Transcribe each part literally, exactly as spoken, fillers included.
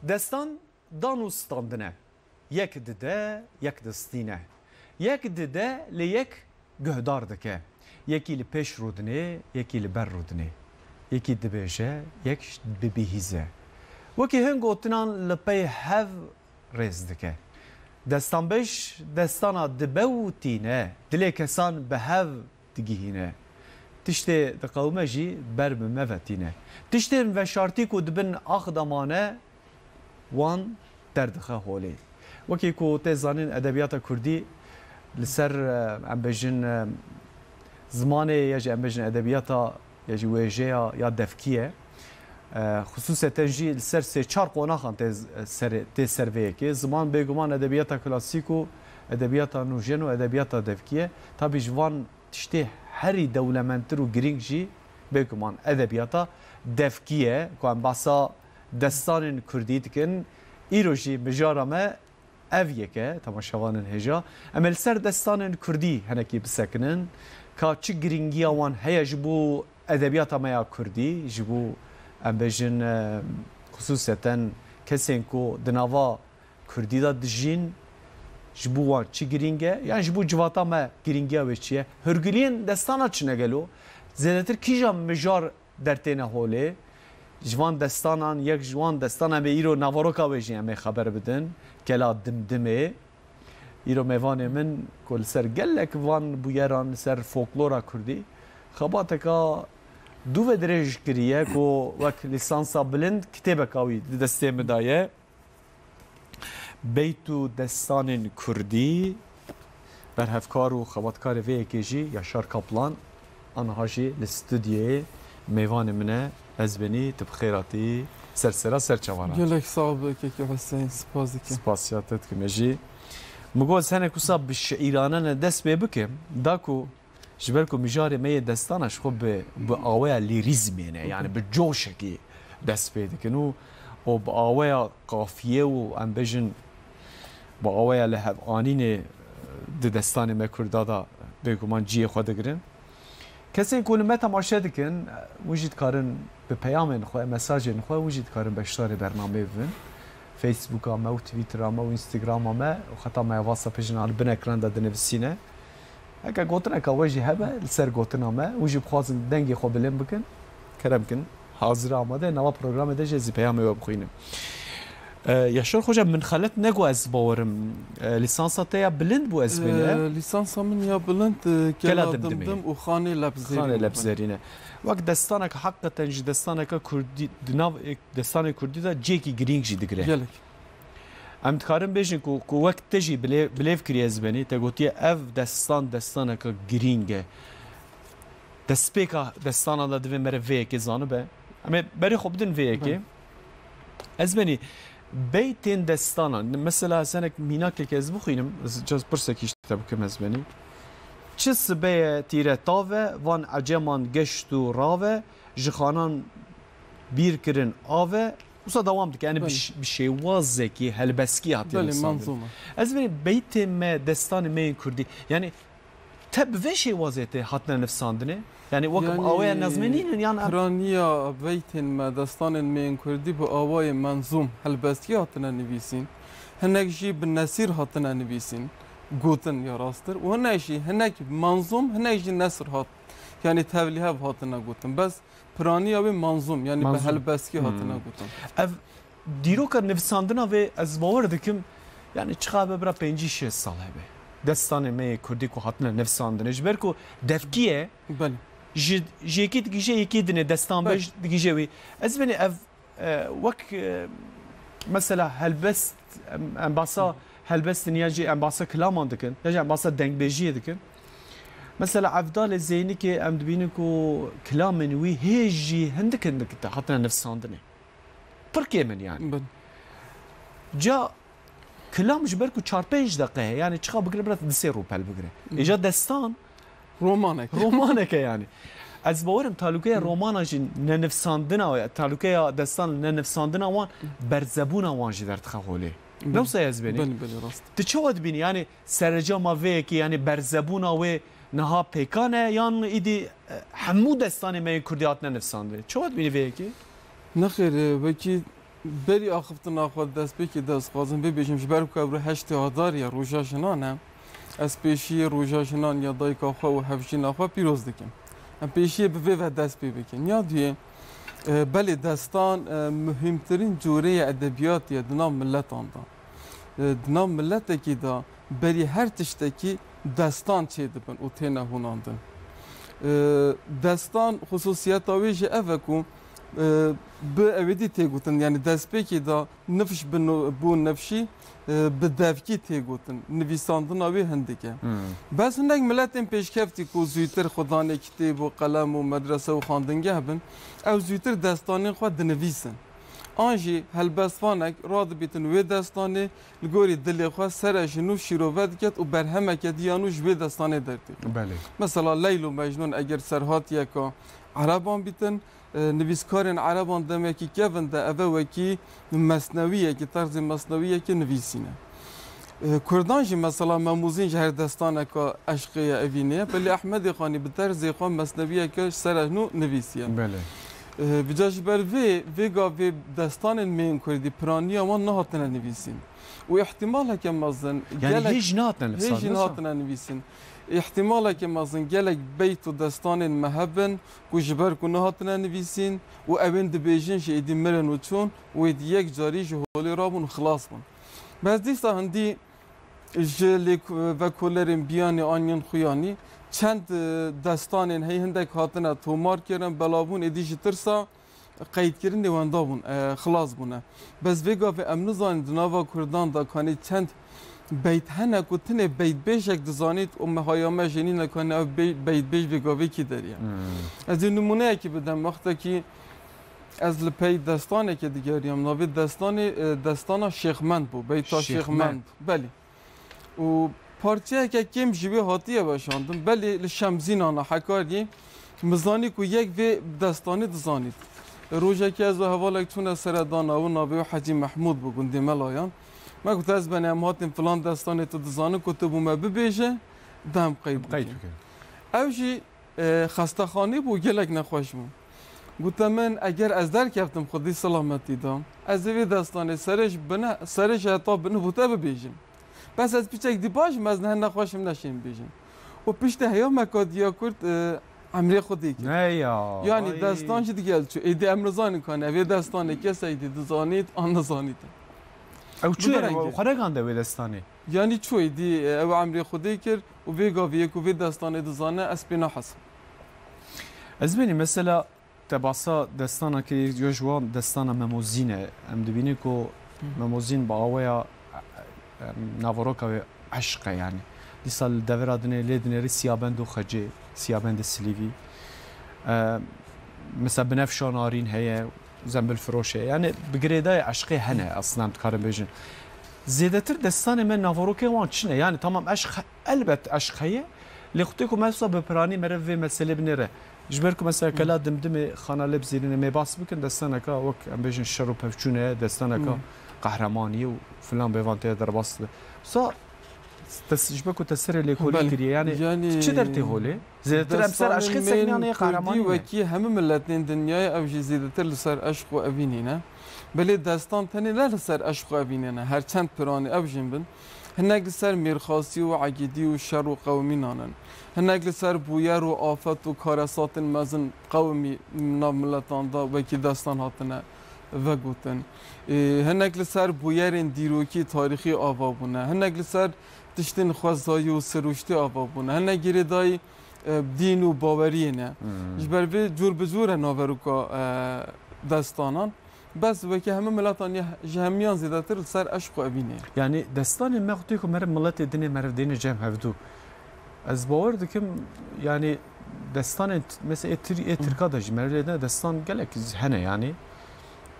Destan dan û standin e. Yek dide, yek distîne. Yek dide lê yek guhdar dike. Yekî li pêş rûdinê, yekî li ber rûdinê. Yekî dibêje, yek bibihîze. Wekî hin gotinan li pey hev rêz dike. Destanbêj destana dibe û tîne, dilê kesan bi hev digihîne. Tiştê diqewime jî ber bi me ve tîne. Tiştên veşartî ku di bin ax de mane, wan derdixe holê. Wekî ku tê zanîn, edebiyata kurdî li ser, e, em bêjin, e, zimanê ya jî em bêjin edebiyata ya jî wêjeya ya devkî ye. E, xisûseten jî li ser sê çar qonaxan tê z-, serê, tê ser vê yekê. Ziman bêguman edebiyata klasîk û edebiyata nûjen û edebiyata devkî ye. Tabî ji van tiştê herî dewlemendtir û girîng jî bêguman edebiyata devkî ye, ku em behsa destanên kurdî dikin. Îro jî mijara me ev yek e, temaşevanên hêja. Em ê li ser destanên kurdî hinekî bisekinin, ka çi girîngiya wan heye ji bo edebiyata me ya kurdî, ji bo, em bêjin, e, xisûseten kesên ku di nava kurdî de dijîn, ji bo wan çi girîng e, yan ji bo civata me girîngiya wê çi ye? Hûrgiliyên destana çi ne gelo? Zêdetir kîjan mijar dertêne holê? Ji van destanan, yek ji wan destanan, em ê îro naveroka wê jî em ê xeber bidin, Kela Dimdimê. Îro mêvanê min ku li ser gelek van bûyeran, li ser folklora kurdî xebateka dû ve dirêj kiriye, ku wek lîsansa bilind kitêbeka wî di destê min de ye. Beyt û destanên kurdî, berhevkar û xebatkarê vê yekê jî Yaşar Kaplan, aniha jî li stûdyoyê mêvanê min e. Ezbenî, tu bi xêr hatî, ser sera ser çavan hatî. Gelek sax be kekê Huseyîn, spas dikim. Spasiya te dikim ez jî. Min got, ez hinek wisa bi şiîrane ne dest pê bikim, da ku Ji ber ku mijarê me yê destana ji xwe bi, bi aweya lîrîzmê ne, yani bi coşekî dest pê dikin û, û bi aweya qafiyê û, em bêjin, bi aweya li hev anînê di destanê me Kurda de bêguman cihê xwe digirin. Kesên ku li me temaşe dikin, hûn jî dikarin bi peyamên xwe, mesajên xwe, hûn jî dikarin beşdarê bernameyê bibin. Facebooka me û Twittera me û Instagrama me û xeta me ya WhatsAppê jî niha li bin ekran de dinivîsîne. Heke gotineka we jî hebe li ser gotina me, hûn jî bixwazin dengê xwe bilind bikin, kerem kin, hazir amade, nava programê de jî ez ê peyamê we bixwînim. E, Yaşar Xoca, min xelet nego ez bawerim. E, lîsansa te ya bilind bû ez bêne? E, lîsansa min ya bilind, e, Kela Kela Dimdimê. Dimdim û Xanê Lebzerîn Xanê bû. Lebzerîne. Wek destaneke heqîqeten jî destaneke kurdî, di nav, e, destanê kurdî de cihekî girîng jî digire. Gelek. Em dikarin bêjin ku, ku wek te jî bilê-, bilêv kiriye Ezbenî, te gotiye ev destan, destaneke girîng e. Destpêka destana de divê meriv vê yekê zanibe. Em ê berê xwe bidin vê yekê. Belê. Ezbenî, beytên destana, mesela ez hinek mînakek ez bixwînim, ez caz pirsekî ji te bikim Ezbenî. Çi sibeye tîre tave, van eceman geşt û rave, ji xanan bîr kirin ave, wisa dewam dike. Yani bi Belê. ş-, bi şêwazekî helbestî hatiye Belê, nivîsandin. Manzûm e. Ez bêjim beytê me, destanê me yên kurdî. Yani te bi vê şêwazê tê hatine nivîsandinê? Yani wek bi Yani aweya nezmê nînin, yan em piraniya beytên me, destanên me yên kurdî bi awayê menzûm, helbestî hatine nivîsîn. Hinek jî bi nesîr hatine nivîsîn. Gotin ya rasttir. Û hinek jî, hinek manzûm, hinek jî nesir hat. Yani tevlîhev hatine gotin. Bes piraniya wê manzûm, yani bi Manzûm. helbestkî Hmm. hatine gotin. Ev dîroka nivîsandina vê ez bawer dikim, yani çiqa be bira pêncî şêst sal hebe. Destanê me yê kurdî ku hatine nivîsandinê, ji ber ku devkî ye, Belê. ji, ji yekî digije yekî dinê, destanbêj Belê. digije wî. Ez bêjim ev, e, wek, e, mesela helbest, em, em bahsa helbestin ya jî em bahsa kilaman dikin, ya jî em bahsa dengbêjiyê dikin. Mesela Evdalê Zeynikê em dibînin ku kilamên wî hê jî hindik hindik hatine nivîsandinê. Pir kêm in yani. Bin. Ca kilam ji ber ku çar pênc deqe heye, yani çiqa bigire bira di sê rûpel bigire. Bin. Êca destan Romanek. romaneke yani. Ez bawerim talûkeya romana jî nenivsandina, talûkeya destan nenivsandina wan, berzebûna wan jî derdixe holê. Bin. Ne wisa ez bênî? Bin, bin, rast. Tu çawa dibînî? Yani serecama vê yekê, yani berzebûna wê niha pêkan e, yan îdî, e, hemû destanê me yên kurdî hatine nivîsandinê? Çawa dibînî vê yekê? Nexêr, e, wekî Berî axiftina xwe destpêkê de ez dixwazim vê bêjim, ji ber ku ewro heştê Adar ye, Roja Jinan e. Ez pêşiyê Roja Jinan ya dayika xwe û hevjîna xwe pîroz dikim. Em pêşiyê bi vê ve dest pê bikin. Ya duyê, e, belê destan, e, muhîmtirîn coreyê edebiyatê ye di nav miletan de. E, di nav miletekî de berî her tiştekî destan çêdibin û têne hûnandin. E, destan xusûsiyeta wê jî ev e ku, e, bi ewêdî tê gotin, yanî destpêkê de nifş bi no-, bû nifşî, e, bi devkî tê gotin. Nivîsandina wê hindik e. Hmm. Bes hinek miletên pêşkeftî ku zûytir xwedanê kitêb û qelem û medrese û xwendingeh bin, ew zûytir destanên xwe dinivîsin. An jî helbestvanek radibîtin wê destanê, li gorî dilê xwe sere ji nû şîrove diket û berhemeke diya nû ji wê destanê dertê. Belê. Mesela Leyl û Mecnûn eger serhatiyeka Ereban bîtin, e, nivîskarên Ereban demekî kevin de eve wekî mesnewiyekî, terzê mesnewiyekî nivîsîne. E, Kurdan jî mesela Memûzîn ji her destaneka eşqê ye evînê ye. Belê Ehmedê Xanî bi terzê xwe mesnewiyeke ji sere nû nivîsiye. Belê. E, vêca ji ber vê, vê gavê destanên meyên kurdî piraniya wan nehatine nivîsîn. Û îhtimaleke mezin Yani gelek hêj nehatine hêj nivîsandin, nehatine nivîsîn. Îhtimaleke mezin gelek beyt û destanên me hebin ku ji ber ku nehatine nivîsîn û ewên dibêjin jî êdî mirin û çûn û êdî yek carî ji holê rabûn û xilas bûn. Bes dîsa hindî ji lêk-, vekolerên Biyanî an yên Xuyanî çend, e, destanên heyî hindek hatine tomar kirin, bela bûn êdî ji tirsa qeydkirinê wenda bûn, e, xilas bûne. Bes vê gavê em nizanin di nava Kurdan de kanî çend beyt hene ku tenê beytbêjek dizanît û me haya me jê nîne kanî ev bey-, beytbêj vê gavê kî derî ye. Hmm. Ez ê nimûneyekî bidim, wextekî ez li pey destanekê digeriyam, navê destanê, e, destana Şêxmend bû, beyta Şêxmend. Şêxmend. Belê. Û parçeyeke kêm ji wê hatiye weşandin. Belê li Şemzînana Hekariyê min zanî ku yek vê destanê dizanît. Rojekê ez û hevalek çûne seredana wî, navê wî Hecî Mehmûd bû, gundê Melayan. Me got, ez benê em hatin filan destanê tu dizanin ku tu bo me bibêje, dem qeyd Qeyd bikin. bikin. Ew jî, e, xestexanê bû, gelek nexweş bû. Gote min, eger ez derkeftim xwedî selametî da, ez ê vê destanê serê ji bine, serê ji heta bine bo te bibêjim. Bes ez piçek dî baş im, ez niha nexweş im, neşêm bêjim. Û piştî heya me ka diya kurt, e, emrê xwe dê kir. Ne ya, Yanî ay. destan jî digel çû. Êdî em nizanin ka ne, vê destanê kesek dî dizanît an nizanît. Ew çû Bi yani, derengê. xwe negande wê destanê. Yanî çû êdî, e, ew emrê xwe dê kir û vê gaviyê ku vê destanê dizane, ez pê nahezim. Ez benî mesela Te basa destana kê, yo ji wan destana Memozîn e. Em dibînin ku Hı. Memozîn bi aweya, em, navaroka wê eşq e yani. Dîsa li devera dinê lê dinêrî Siyabend û Xecê, Siyabendê Silîvî. E, mesela Binefşa Narîn heye, Zembilfiroş heye. Yani bi girêdayê eşqê hene aslında em dikarin bêjin. Zêdetir destanê me navarokê wan çi ne? Yani tamam eşq he-, elbet eşq heye. Lê xutê ku me wisa bi piranî meriv vê meselê binêre. Ji ber ku mesela Hı. Kela Dimdimê, Xana Lebzîrînê me bas bikin, destaneka wek em bêjin şer û pevçûn e, destaneka Hı. qehremaniyê û filan bêvan tê derbas dibe. Wisa te, ji ber ku te serê lêkolîn Belê. kiriye, yani, Yani, çi der tê holê? Zêdetir em ser destanên eşqê me sekiniyan ê kurdî qehremanî ne? Wekî hemû miletên dinyayê ew jî zêdetir li ser eşq û evînê ne. Belê destan tenê ne li ser eşq û evînê ne. Her çend piranî ew jî bin. Hinek li ser mêrxasî û egîdî û şer û qewimînan in. Hinek li ser bûyer û afet û karesatên mezin qewimî nav miletan de wekî destan hatine vegotin. Ê, hinek li ser bûyerên dîrokî tarîxî ava bûne. Hinek li ser tiştên xwezayî û sirûştî ava bûne. Hinek girêdayî, e, dîn û baweriyê ne. Hmm. Ji ber vê cûr bi cûr e naveroka, e, destanan. Bes wekî hemû miletan ya ji hemiyan zêdetir li ser eşq û evînê ye. Yani destanê me xwedî ku meriv miletê dinê meriv dêne cem hevdû. Ez bawer dikim, yani destanên t-, mesela ê Tir-, ê Tirka de jî meriv lê dine destan gelek hene yani.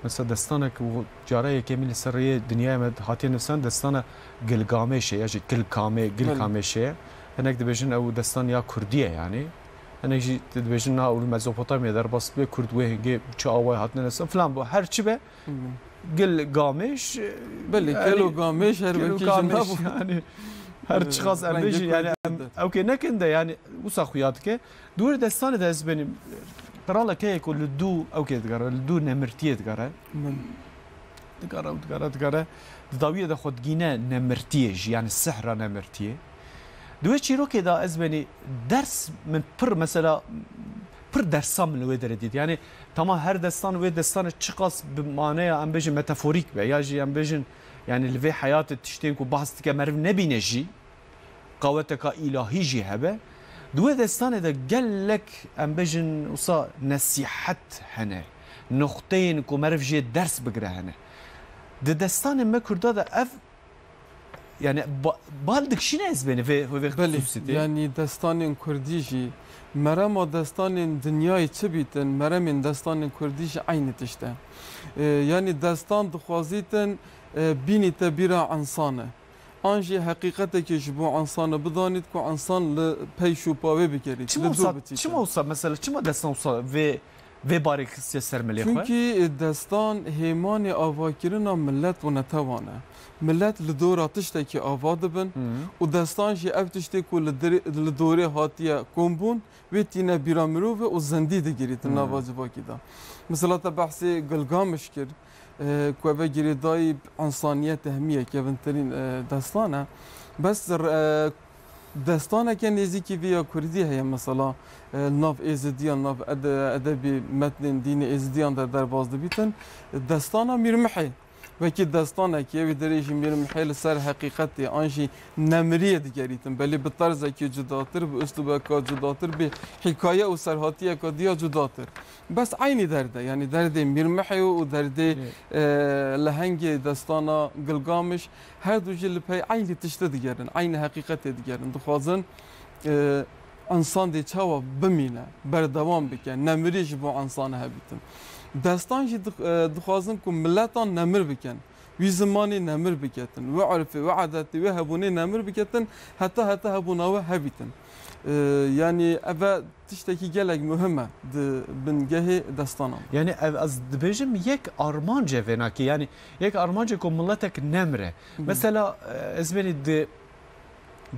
Mesela destanek û cara yekemîn li ser rêyê dinyayê me hatiye nivîsan destana Gilgamêşê ya jî Gilkamê, Belê. Gilkamêşê ye. Hinek dibêjin ew destan ya kurdî ye yani. Hinek jî dibêjin na û li Mezopotamya derbas bê, kurd wê hingê çi awayê hatine nivîsan filan bu. Her çi be, Hı. Gilgamêş, Belê, yani, Gilgamêş her Gil û wekî ji Kamêş navû. yani. Her Evet, çiqas em rengê bêjin yani, kurdî em, de. ew kê nekin de yani, wisa xuya dike. Dûrê destanê de ez benim, qiralek heye ku li dû ew kê digere, li dû nemirtiyê digere. Min. dikare û dikare dikare. Di dawiyê de xwe digîne nemirtiyê jî, yani sihra nemirtiyê. Di wê çîrokê de ez benî ders min pir, mesela, pir dersa min li wê derê dît. Yani tamam, her destan wê destanê çiqas bi maneya, em bêjin, metaforîk be ya jî em bêjin, yani li vê heyatê tiştên ku behs dike meriv nebîne jî, qaweteka îlahî jî hebe. Di wê destanê de gelek, em bêjin, wisa nesîhet hene. Noqteyên ku meriv jê ders bigire hene. Di destanên me Kurda de ev, yani ba-, bal dikişîne ez bêne vê, vê Belê, xusûsîtê. Yani destanên Kurdî jî, merema destanên dinyayê çi bîtin, meremên destanên Kurdî jî eynî tişt e. E, yani destan dixwazîtin, e, bînî te bîra însan e. An jî heqîqetekê ji bo însanê bidanît ku însan li pey şûpa wê bigerît, Çima li dûr wisa, biçît. Çima wisa, mesela, çima destan wisa vê, vê barê xistiye ser milê xwe? Çunkî destan hêmanê avakirina milet û netewan e. Milet li dora tiştekî ava dibin Hı. û destan jî ev tiştê ku li dirê-, li dorê hatiye kom bûn, wê tîne bîra mirov e û zindî digirît di Hmm. nava civakî de. Mesela te behsê Gilgamiş kir, e, ku eve girêdayî însaniyetê hemî ye, kevintirîn, e, destan e. Bes, e, destaneke nêzîkî vê ya kurdî heye, mesela, e, nav êzidiyan, nav ede-, edebî metnên dînê êzidiyan de derbas dibîtin. Destana Mîrmihê. Wekî destanekê, wî derê jî Mîr Mihê li ser heqîqetê an jî nemiriyê digerîtin. Belê bi terzekî cudatir, bi uslûbeka cudatir, bi hîkaye û serhatiyeka diya cudatir. Bes eynî derd e, yanî derdê Mîr Mihê û derdê, Ê. e, lehengê destana Gilgamiş, her du jî li pey eynî tiştê digerin, eynî heqîqetê digerin. Dixwazin, e, însan dê çawa bimîne, berdewam bike, nemirî ji bo însan hebîtin. Destan jî dix-, e, dixwazin ku miletan nemir bikin, wî zimanî nemir biketin, wî urfê, wî edetê, wî hebûnê nemir biketin, heta heta hebûna wî hebîtin. E, yanî eve tiştekî gelek muhim e di bingehê destanan de. Yani ev, ez dibêjim, yek armanc e vênakê, yani yek armanc e ku miletek nemire. Hı. Mesela, e, ez benî di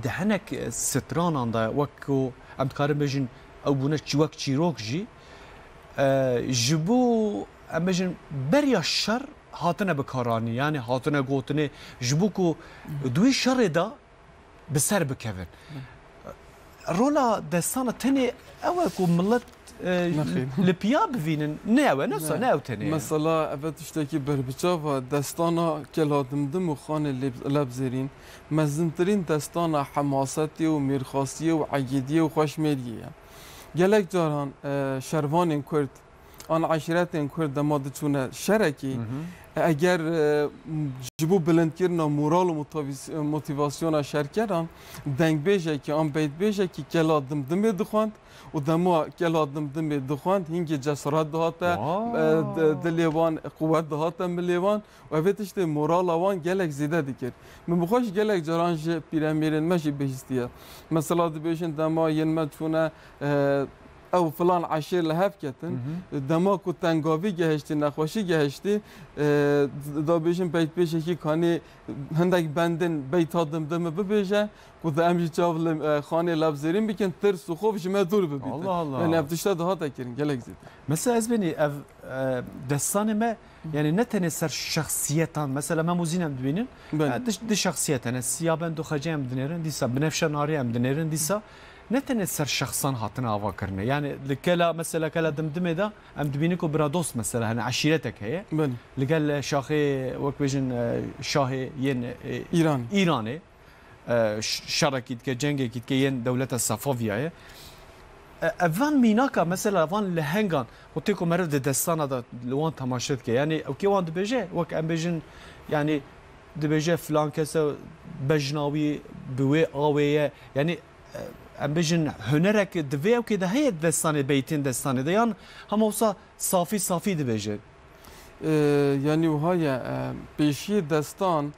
Di hinek, e, stranan de, wek ku em dikarin bêjin, ew bûne çi-, wek çîrok jî, e, ji bo, em bêjin, beriya şer hatine bikaranî, yani hatine gotinê, ji bo ku di wî şerê de bi ser bikevin. Rola destana tenê ew e ku milet, e, Nexêr. li piya bivînin. Ne ew e, ne, ne ew tenê ye. Mesela, ev tiştekî berbiçav e, destana Kela Dimdim û Xanê Leb-, Lebzêrîn, mezintirîn destana hemasetê û mêrxasiyê û egîdiyê û xweşmêriyê ye. Gelek caran, e, şervanên Kurd, an eşîretên Kurd dema diçûne şerekî, Hı hı. eger, e, ji bo bilindkirina moral û motivas-, motivasyona şerkeran, dengbêjekî an beytbêjekî Kela Dimdimê dixwend û dema Kela Dimdimê dixwend, hingê cesaret dihate, Wow. e, di-, dilê wan, quwet dihate milê wan û evê tiştê morala wan gelek zêde dikir. Min bi xwe jî gelek caran ji pîremêrên me jî bihîstiye. Mesela dibêjin dema yên me çûne, e, ew filan eşêr li hev ketin, Hı hı. dema ku tengavî gehiştî, nexweşî gehiştî, e, da bêjin beytbêjekî kanî hindek bendên beyta Dimdimê bibêje, ku da em jî çav li, e, Xanê Lebzêrîn bikin, tirs û xof ji me dûr bibîtin. Allah Allah. Yani ev tişta dihate kirin, gelek zêde. Mesela ez benî ev, e, destanê me, yani ne tenê ser şexsiyetan, mesela Mem û Zîn em dibînin, Belê. e, di, di şexsiyet hene, Siya Bend û Xecê em dinêrin, dîsa Binefşe Narî em dinêrin, dîsa ne tenê ser şexsan hatine ava kirine. Yani li Kela, mesela Kela Dimdimê de em dibînin ku bira dost, mesela, hani eşîretek heye. Belê. Li gel şaxê, wek bêjin, e, şahê yên, e, Îran. Îranê. e, ş-, şerekî dike, cengekî dike yên dewleta Sefaviyayê. E, ev van mînaka, mesela van lehengan, û tê ku meriv di destana de li wan temaşe dike. Yani ew kê wan dibêje, wek em bêjin, yani dibêje filan kese bejna wî bi wê awê ye. Yani, e, em bêjin hunerek di vê ewkê de heye, destanê, beytên destanê de, yan hema wisa safî safî dibêje? E, yanî wiha ye, e, pêşiyê destan,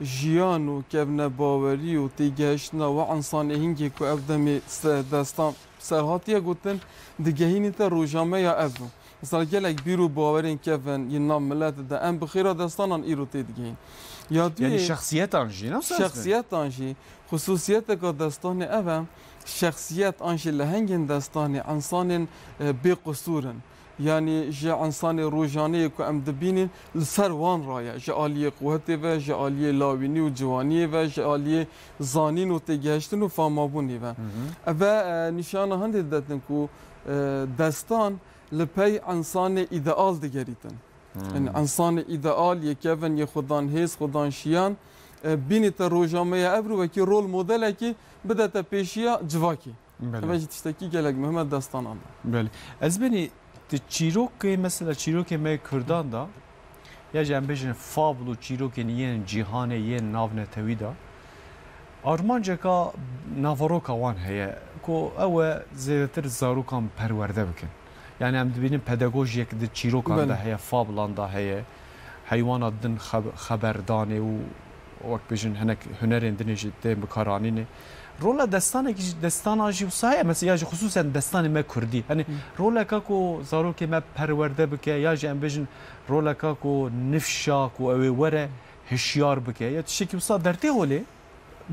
jiyan û kevnebawerî û têgehiştina we însanê hingê ku ev demê se-, destan ser hatiye gotin, digehînî te rojameya ev bû. Mesela gelek bîr û bawerên kevin yên nav miletê de em bi xêra destanan îro tê digihîn. Ya duyê Yani şexsiyetan jî, nasıl? Şexsiyetan jî, xusûsiyeteka destanê ev e, şexsiyet an jî lehengên destanê însanên, e, bê qusûr in. Yanî ji ensanê rojaneyê ku em dibînin li ser wan re ye. Ji aliyê quwetê ve, ji aliyê lawînî û ciwaniyê ve, ji aliyê zanîn û têgihiştin û famabûnê ve. Hı hı. Eve, e, nîşana hindê didetin ku, e, destan li pey ensanê îdeal digerîtin. Hmm. Yanî ensanê îdeal, yê kevin, yê xwedan hêz, xwedan şiyan, e, bînî te roja me ya evro wekî rol modelekî bide te pêşiya civakî. Belê. Eve jî tiştekî gelek muhim e destanan de. Belê. Ez benî di çîrokê, mesela çîrokê me Kurdan de, ya jî em bêjin fabl û çîrokên yên cîhanê, yên navnetewî de, armanceka naveroka wan heye ku ew e zêdetir zarokan perwerde bikin. Yani em dibînin pedagojiyek di çîrokan Belê. de heye, fablan de heye, heywana din xeb-, xeberdanê û wek bêjin hinek hunerên dinê jî tên bikaranînê. Rola destanekî jî, destana jî wisa heye, mesela ya jî xisûsen destanê me kurdî. Hani Hı. roleka ku zarokê me perwerde bike, ya jî em bêjin roleka ku nifşa ku ew ê were hişyar bike, ya tiştekî wisa dertê holê?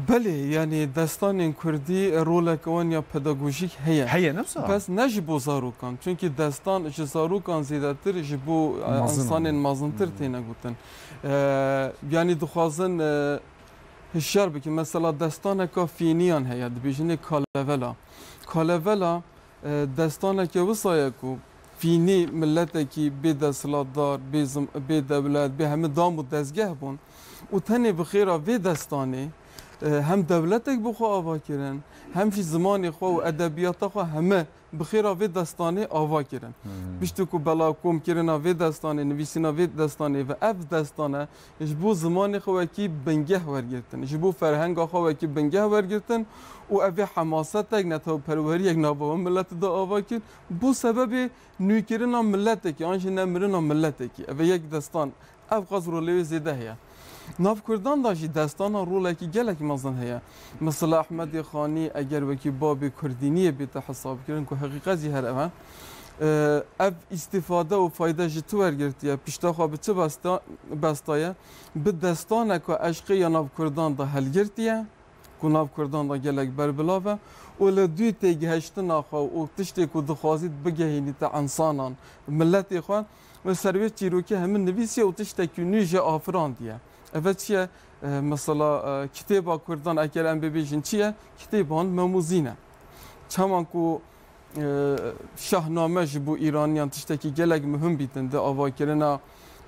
Belê, yani destanên kurdî roleke wan ya pedagojîk heye. Heye, ne wisa? Bes ne ji bo zarokan. Çünkü destan ji zarokan zêdetir ji bo, e, Mezin insanên anî. mezintir Hmm. têne gotin. E, yani dixwazin, e, hişyar bikin. Mesela destaneka fîniyan heye, dibêjinê Kalevela. Kalevela, e, destaneke wisa ye ku fînî miletekî bê desthilatdar, bê zim-, bê dewlet, bê hemî dam û dezgeh bûn û tenê bi xêra vê destanê, e, hem dewletek bi xwe ava kirin, hem jî zimanê xwe û edebiyata xwe hemî bi xêra vê destanê ava kirin. Hmm. Piştî ku belakomkirina vê destanê, nivîsîna vê destanê ve ev destane ji bo zimanê xwe wekî bingeh wergirtin, ji bo ferhenga xwe wekî bingeh wergirtin û ev ê hemasetek, netewperweriyek nava wê miletê de ava kir. Bo sebebê nûkirina miletekî, an jî nemirina miletekî. Ev ê yek destan, ev qas rolê wê zêde heye. Nav kurdan de jî destana rolekî gelek mezin heye. Mesela Ehmedê Xanî eger wekî babê kurdîniyê bête hesabkirin ku heqîqet jî her ev e. Ee, ev îstîfade û fayde ji tu wergirtiye, pişta xwe bi çi besta-, bestaye? Bi destaneka eşqê ya nav kurdan de helgirtiye, ku nav kurdan de gelek berbilav e û li dû têgihiştina xwe û tiştê ku dixwazît bigehînîte ensanan, miletê xwe, li ser wê çîrokê hemî nivîsiye û tiştekî nû jê afirandiye. Eve çi ye? E, mesela, e, kitêba kurdan, eger em bibêjin çi ye? Kitêban Memûzîn e. Çawan ku, e, Şahname ji bo Îraniyan tiştekî gelek muhim bîtin di avakirina,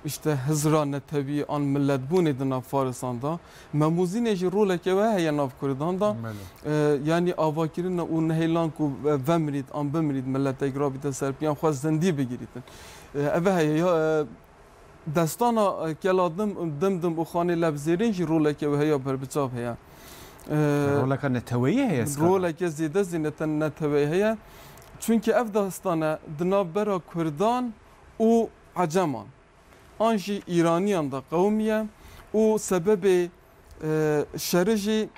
işte, hizra netewî an miletbûnê di nav Farisan de. Memûzînê jî roleke wê heye nav kurdan de. Belê. E, yanî avakirina û nehêlan ku ve-, vemirît an bimirît, miletek rabîte ser piyan xwe zindî bigirîtin. E, eve heye ya, e, destana, e, Kela Dim, Dimdim û Xanê Lebzêrîn jî roleke wê heye berbiçav heye. E, Roleka neteweyî heye, Skada? Roleke zêde zî nete-, neteweyî heye. Çunkî ev destane di nav bera kurdan û eceman, an jî Îraniyan de qewimiye û sebebê, e, şerê jî,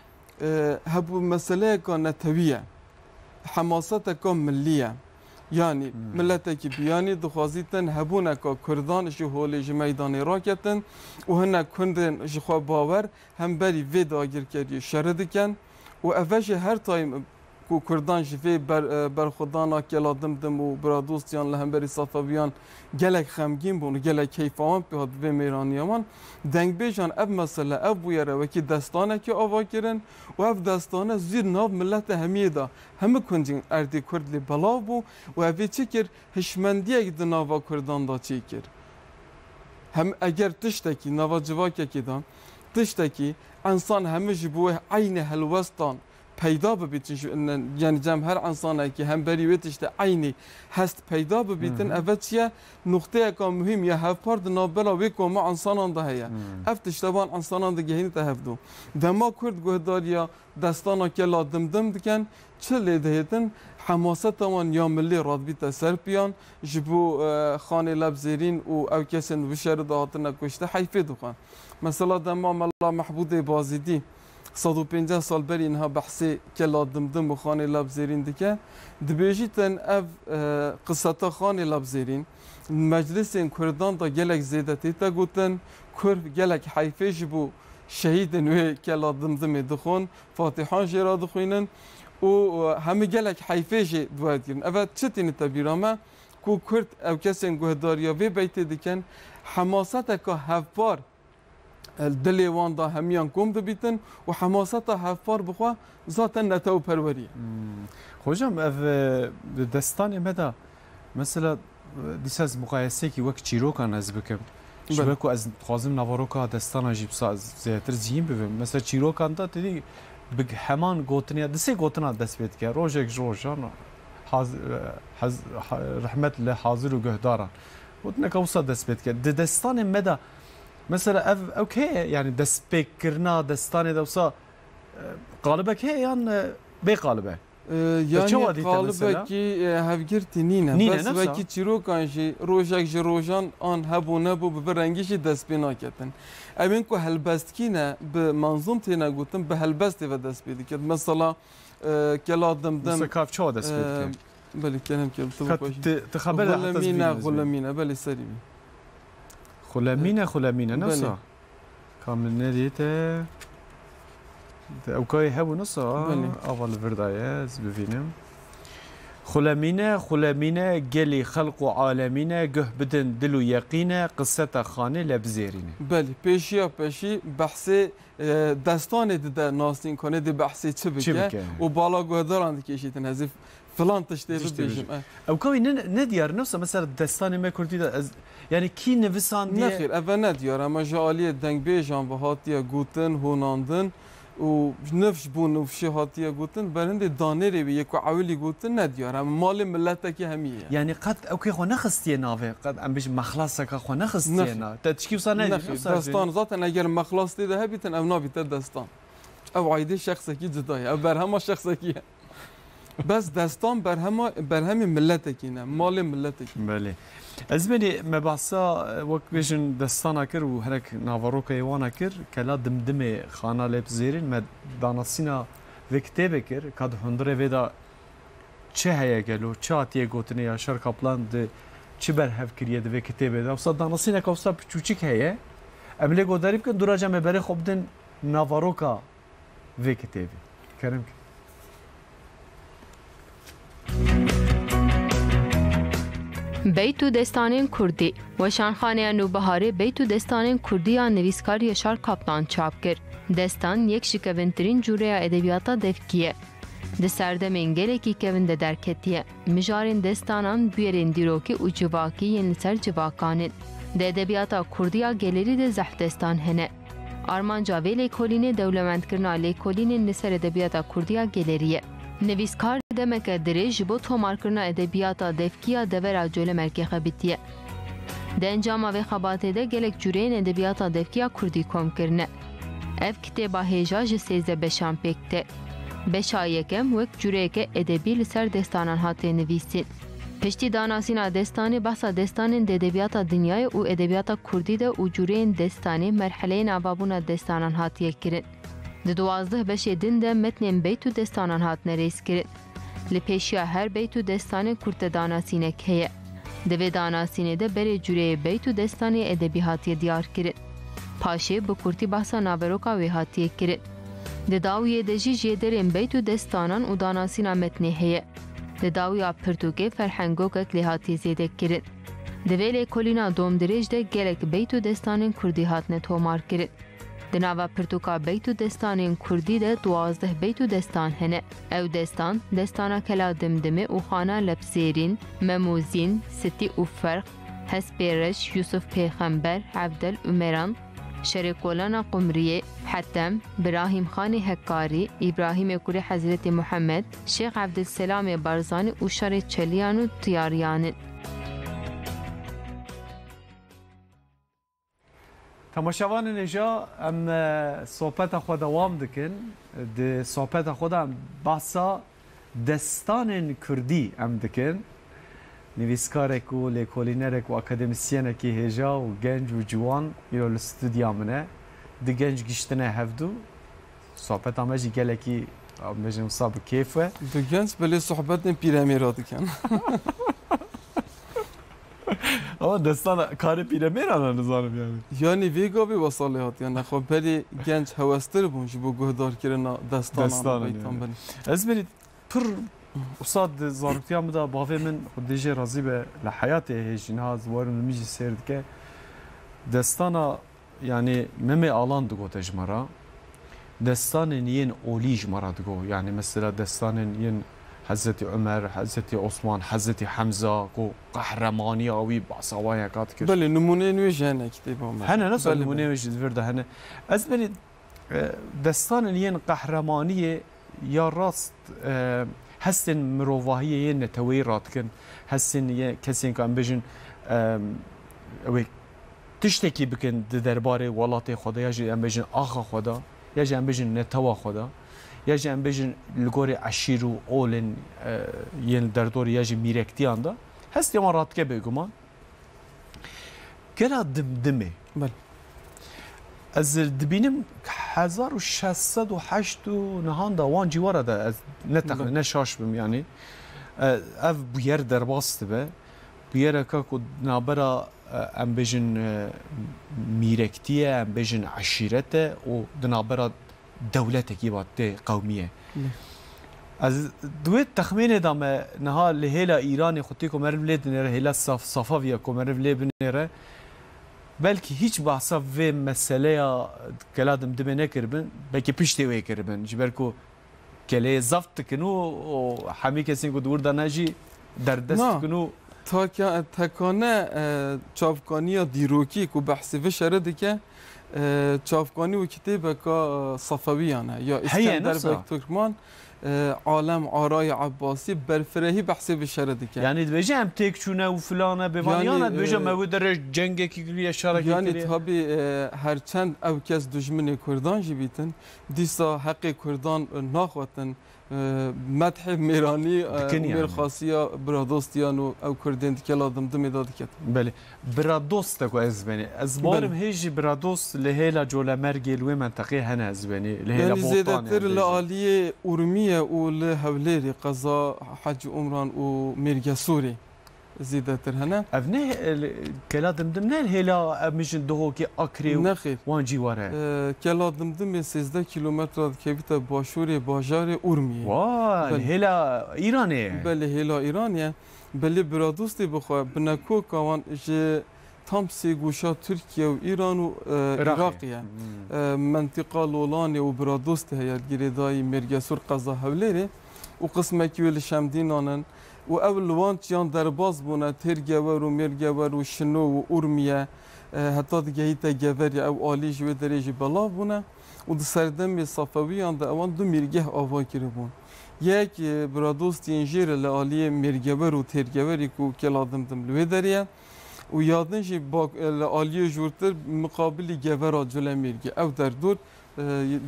e, hebû meseleyeka netewî ye. Hemaseteka millî ye. Yanî Hmm. miletekî biyanî dixwazîtin hebûneka kurdan ji holê ji meydanê raketin û hinek kurdên ji xwe bawer hemberî vê dagirkeriyê şerê dikin û eve jî her tayîm ku kurdan ji vê ber-, e, berxwedana Kela Dimdim û biradostiyan li hemberî Sefewiyan gelek xemgîn bûn û gelek keyfa wan pê hat vê mêraniya wan. Dengbêjan ev mesele, ev bûyere wekî destanekê ava kirin û ev destane zû di nav milete hemiyê de, hemî kuncên erdê kurd lê belav bû û evê çi kir? Hişmendiyek di nava kurdan de çêkir. Hem eger tiştekî nava civakekê de, tiştekî ensan hemî ji bo wê eynî helwestan peyda bibîtin, ji, ne, yani cem her insanekî hemberî wê tiştê eynî hest peyda bibîtin, Hı hı. eve çi ye? Nuqteyeka muhîm ya hevpar di navbera wê koma insanan de heye. Hmm. Ev tişte van insanan digehînite hevdû. Dema Kurd guhdariya destana Kela Dimdim dikin, çi lê dihêtin? Hemaseta wan ya milî radbîte ser piyan, ji bo, e, Xanê Lebzêrîn û ew kesên di vişerê de hatine kuştin heyfê dixwe. Mesela dema Mela Mehbûdê Bazîdî sed û pênceh sal berî niha behsê Kela Dimdim û Xanê Lebzêrîn dike, dibêjîtin ev, e, qiseta Xanê Lebzêrîn meclisên kurdan de gelek zêde tête gotin, kurd gelek heyfê ji bo şehîdên wê Kela Dimdimê dixwin, fatihan jê re dixwînin û, e, hemî gelek heyfê jê di we digirin. Eve çi tînite bîra me? Ku Kurd ew kesên guhdariya vê beytê dikin, hemaseteka hevpar, e, dilê wan da hemiyan kom dibîtin û hemaseta hevpar bi xwe zaten netewperwerî ye. Hmm. Hocam, ev, e, di destanê me de mesela, e, dîsa ez muqayesekî wek çîrokan ez bikim. Ji Belê. ber ku ez dixwazim naveroka destana jî bisa zêdetir zîn bibim. Mesela çîrokan de tedî bi heman gotinê, di sê gotina dest pê dike. Rojek ji rojan, haz-, e, hez-, ha-, rehmet li hazir û guhdaran. Gotineka wisa dest pê dike. Di destanê me de mesela ev, ew heye, yani destpêkkirina destanê de wisa, e, qalibek heye yan, e, bê qalib e? E, yani çawa dîte mesela? Qalibekî, e, hevgirtî nîne. Nîne, Bes ne wisa? Wekî çîrokan jî rojek ji rojan an hebû nebû bi vî rengî jî dest pê naketin. Ew ên ku helbestkî ne, bi manzûm têne gotin, bi helbestê ve dest pê diket. Mesela, e, kela dimdim. Mesela kav çawa dest pê dike? E, belê, kerem ke, tu Ka bixweşî. Ti, ti xeber de heta ez Xulemîne, bînim ez bînim. Xulemîne, belê serî bî. Xulemîne, xulemîne, ne Belê. wisa? Ka min nedîte. De ew kayê hebû, ne wisa? Belê. Ava li vir daye, ez bivînim. Xulemîne, xulemîne, gelî xelq û alemîne, guh bidin dil û yeqîne, qiseta xanê lebzêrîne. Belê, pêşiya peşî behsê, e, destanê dide nasîn konê, dê behsê çi bike Çi bike? û bala guhdaran dikêşîtin. Ez ê filan tiştê Tiştê bibêjim. bibêjim. E. Ew kawî ne, ne diyar, ne wisa mesela destanê me kurdî de ez, yani kî nivisandiye? Nexêr, eve ne diyar, ema ji aliyê dengbêjan ve hatiye gotin, honandin û nifş bo nifşê hatiye gotin, berhindê danêrê wî yê ku ewilî gotin ne diyar, em malê miletekî hemî ye. Yani qet ew kê xwe nexistiye navê, qet em bijin mexlaseka xwe nexistiye Nexêr. na. Te tişkî wisa nedî, Nexêr, wisa destan jî. zaten eger mexlas tê de hebîtin, ev nabîte destan. Ew aîdê şexsekî cuda ye, ev berhema şexsekî ye. Bes destan berhema, berhemê miletekî ne, malê miletekî. Belê. Ez benî me behsa, e, wek bêjin destana kir û hinek naverokeyê wana kir, kela Dimdimê Xana Lêpzêrîn me danasîna vê kitêbê kir, ka di hundirê vê de çi heye gelo, çi hatiye gotinê Yaşar Kaplan di çi berhev kiriye di vê kitêbê de. Wisa danasîneka wisa piçûçik heye. Em lê godarî bikin, dûraca me berê xwe bidin naveroka vê kitêbê. Kerem ke. Beyt û destanên kurdî. Weşanxaneya Nûbiharê beyt û destanên kurdî ya nivîskar Yaşar Kaplan çap kir. Destan yek ji kevintirîn cûreya edebiyata devkî ye. Di serdemên gelekî kevin de derketiye. Mijarên destanan bûyerên dîrokî û civakî yên li ser civakan in. Di edebiyata kurdî ya gelerî de zehf destan hene. Armanca vê lêkolînê dewlemendkirina lêkolînên li ser edebiyata kurdî ya gelerî ye. Nivîskar demeke dirêj ji bo tomarkirina edebiyata devkî ya devera Colemêrgê xebitiye. Di encama vê xebatê de gelek cûreyên edebiyata devkî ya kurdî kom kirine. Ev kitêba hêja ji sêzdeh beşan pêk tê. Beşa yekem wek cûreyeke edebî li ser destanan hatiye nivîsîn. Piştî danasîna destanê, behsa destanên di edebiyata dinyayê û edebiyata kurdî de û cûreyên destanê, merheleyên avabûna destanan hatiye kirin. Di duwazdeh beşê din de metnên beyt û destanan hatine rêzkirin. Li pêşiya her beyt û destanê kurte danasînek heye. Di vê danasînê de berê cûreyê beyt û destanê edebî hatiye diyarkirin. Paşê bi kurtî behsa naveroka wê hatiye kirin. Di dawiyê de jî jêderên beyt û destanan û danasîna metnê heye. Di dawiya pirtûkê ferhengokek lê hatiye zêde kirin. Di vê lêkolîna domdirêj de gelek beyt û destanên kurdî hatine tomarkirin. Di nava pirtûka beyt û destanên kurdî de duwazdeh beyt û destan hene. Ew destan, destana Kela Dimdimê û Xana Lepzêrîn, Memûzîn, Sitî û Ferq, Hespê Reş, Yûsif Pêxember, Evdel Umeran, Şerê Kolana Qumriyê, Hetem, Birahîm Xanê Hekkarî, Îbrahîmê Kurê Hezretî Muhammed, Şêx Evdilselamê Barzanî û Şarê Çeliyan û Tiyariyan in. Temaşevanên hêja, em, e, sohbeta xwe dewam dikin. Di sohbeta xwe de em behsa destanên kurdî em dikin. Nivîskarek û lêkolînerek û akademisyenekî hêja û genc û ciwan îro li stûdya min e. Du genc giştine hevdû. Sohbeta me jî gelekî, em bêjin wisa bi kêf e. Du genc belê sohbetên pîremêra dikin. Ama destan karê pîremêran e, nizanim yani. Yani vê gavê wesa lê hatiye. Nexwe berê genc hewestir bûn ji bo guhdarkirina destanan, Destanan beytan yani. Belê. Ez berî pir Usa di zaroktiya min de bavê min, Xwedê jê razî be, li heyatê hê jî niha ziwarên min jî sêr dike. Destana, yanî Memê Alan digote ji me re. Destanên yên olî ji me re digot. Yanî mesela destanên yên Hezretî Umer, Hezretî Osman, Hezretî Hemza, ku qehremaniya wî behsa wan yeka dikir. Belê, nimûneyên wê jî hene kitêba me. Hene, ne Belê, nûmûneyên belê. wê jî di vir de hene. Ez berî, e, destanên yên qehremaniyê ya rast, e, hestên mirovahiyê yên neteweyî radikin, hestên yê kesên ku em bêjin, e, ew ê tiştekî bikin di derbarê welatê xwe de, ya jî em bêjin axa xwe de, ya jî em bêjin netewa xwe de, ya jî em bêjin li gorî eşîr û olên, e, yên derdorê ya jî mîrektiyan de, hestê wan radike bêguman. Gela Dimdimê. Belê. Ez dibînim hezar û şeş sed û heşt û nihan de wan cîwara de ez ne tex-, Belê. ne şaş bim yanî. E, ev bûyer derbas dibe. Bûyereke ku di navbera, e, em bêjin, e, mîrektî ye, em bêjin eşîret e û di navbera dewletekî va tê qewmî ye. Lê. Ez di wê texmînê de me niha li hêla Îranê xwetî ku meriv lê dinêre, hêla Saf-, Safaviya ku meriv lê binêre, belkî hîç behsa vê meseleya Gela Dimdimê nekiribin, belkî piştê wê kiribin. Ji ber ku keleyê zeft dikin û, û hemî kesên ku di wir de ne jî derdest Na. dikin û Taka-, tekane, e, çavkaniya dîrokî ku behsê vê şerê dike, e, çavkanî û kitêbeka, e, Safewiyan e. Ya Heye, Îskender nasıl? Beg Turkman, e, Alem Arayê Ebbasî, berfirehî behsê vê şerê dike. Yanî dibêje em têk çûne û filan e, bêvan Yanî, yana dibêje e, me wê derê cengekî kiriye, şerekî yanî kiriye. tabî, e, her çend ew kes dijminê Kurdan jî bîtin, dîsa heqê Kurdan, e, naxwetin. E, medhê mêranî, e, Dikin û yani. mêrxasiya biradostiyan û ew Kurdên di Kela Dimdimê de diket. Belê. Biradost de ku ez benî. Ez Belê. barim hê jî biradost li hêla Colemêrgê li wê menteqê hene ez benî. Li hêla Yanî Botanê zêdetir ez li benî. aliyê Urmiye û li Hewlêrê qeza Hecî Umran û Mêrgesorê zêdetir hene. Ev ne, e, Kela Dimdim ne hêla em bijin Duhokê, Akrê û Nexêr. wan cîwar e? E, Kela Dimdimê sêzdeh kîlometre dikevîte başûrê bajarê Urmiyê. Wan, Belê. hêla Îranê ye. Belê, hêla Îranê ye. Belê biradostê bixwe, binekoka wan ji tam sê goşa Tirkiye û Îran û, e, Iraqê. Iraqê ye. Hmm. E, mentiqa Lolanê û biradostê heye li girêdayî Mêrgesûr qeza Hewlêrê û qismekî wê li Şemdînan in. Û ew li wan çiyan derbas bûne, Têrgewer û Mêrgewer û Şino û Urmiye, e, heta digehîte Geverê, ew alî ji wê derê jî belav bûne û di serdemê Safewiyan de ewan du mîrgeh ava kiribûn. Yek, e, biradostiyên jê re li aliyê Mêrgewer û Têrgewerî ku Kela Dimdim li wê derê ye û ya din jî bak-, e, li aliyê jûrtir miqabilî Gevera Culemêrgê. Ew derdor, e,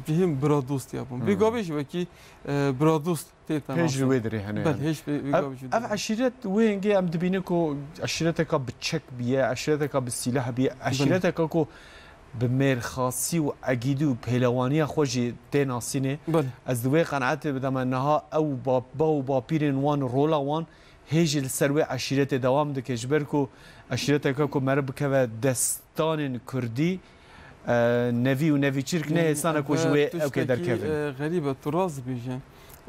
cihên biradostiya bûn. Vê Hmm. gavê jî wekî, e, biradost tê Hêj li tenasê. wê dirê hene Bel, yani. hêj vê, vê Ev, gavê jî ev dirê. eşîret wê hingê em dibînin ku eşîreteka bi çek biye, eşîreteka bi sîleh biye, Belê. eşîreteka ku bi mêrxasî û egîdî û pêlewaniya xwe jî tê nasînê. Belê. Ez di wê qenaetê bideme niha ew bab-, ba û bapîrên wan, rola wan hê jî li ser wê eşîretê dewam dike. Ji ber ku eşîreteke ku meriv bikeve destanên kurdî, e, nevî û nevî çirk ne Yanî hêsana ku ji ev wê ew kê tiştekî, derkevin. e, xerîb e, tu rast dibêje.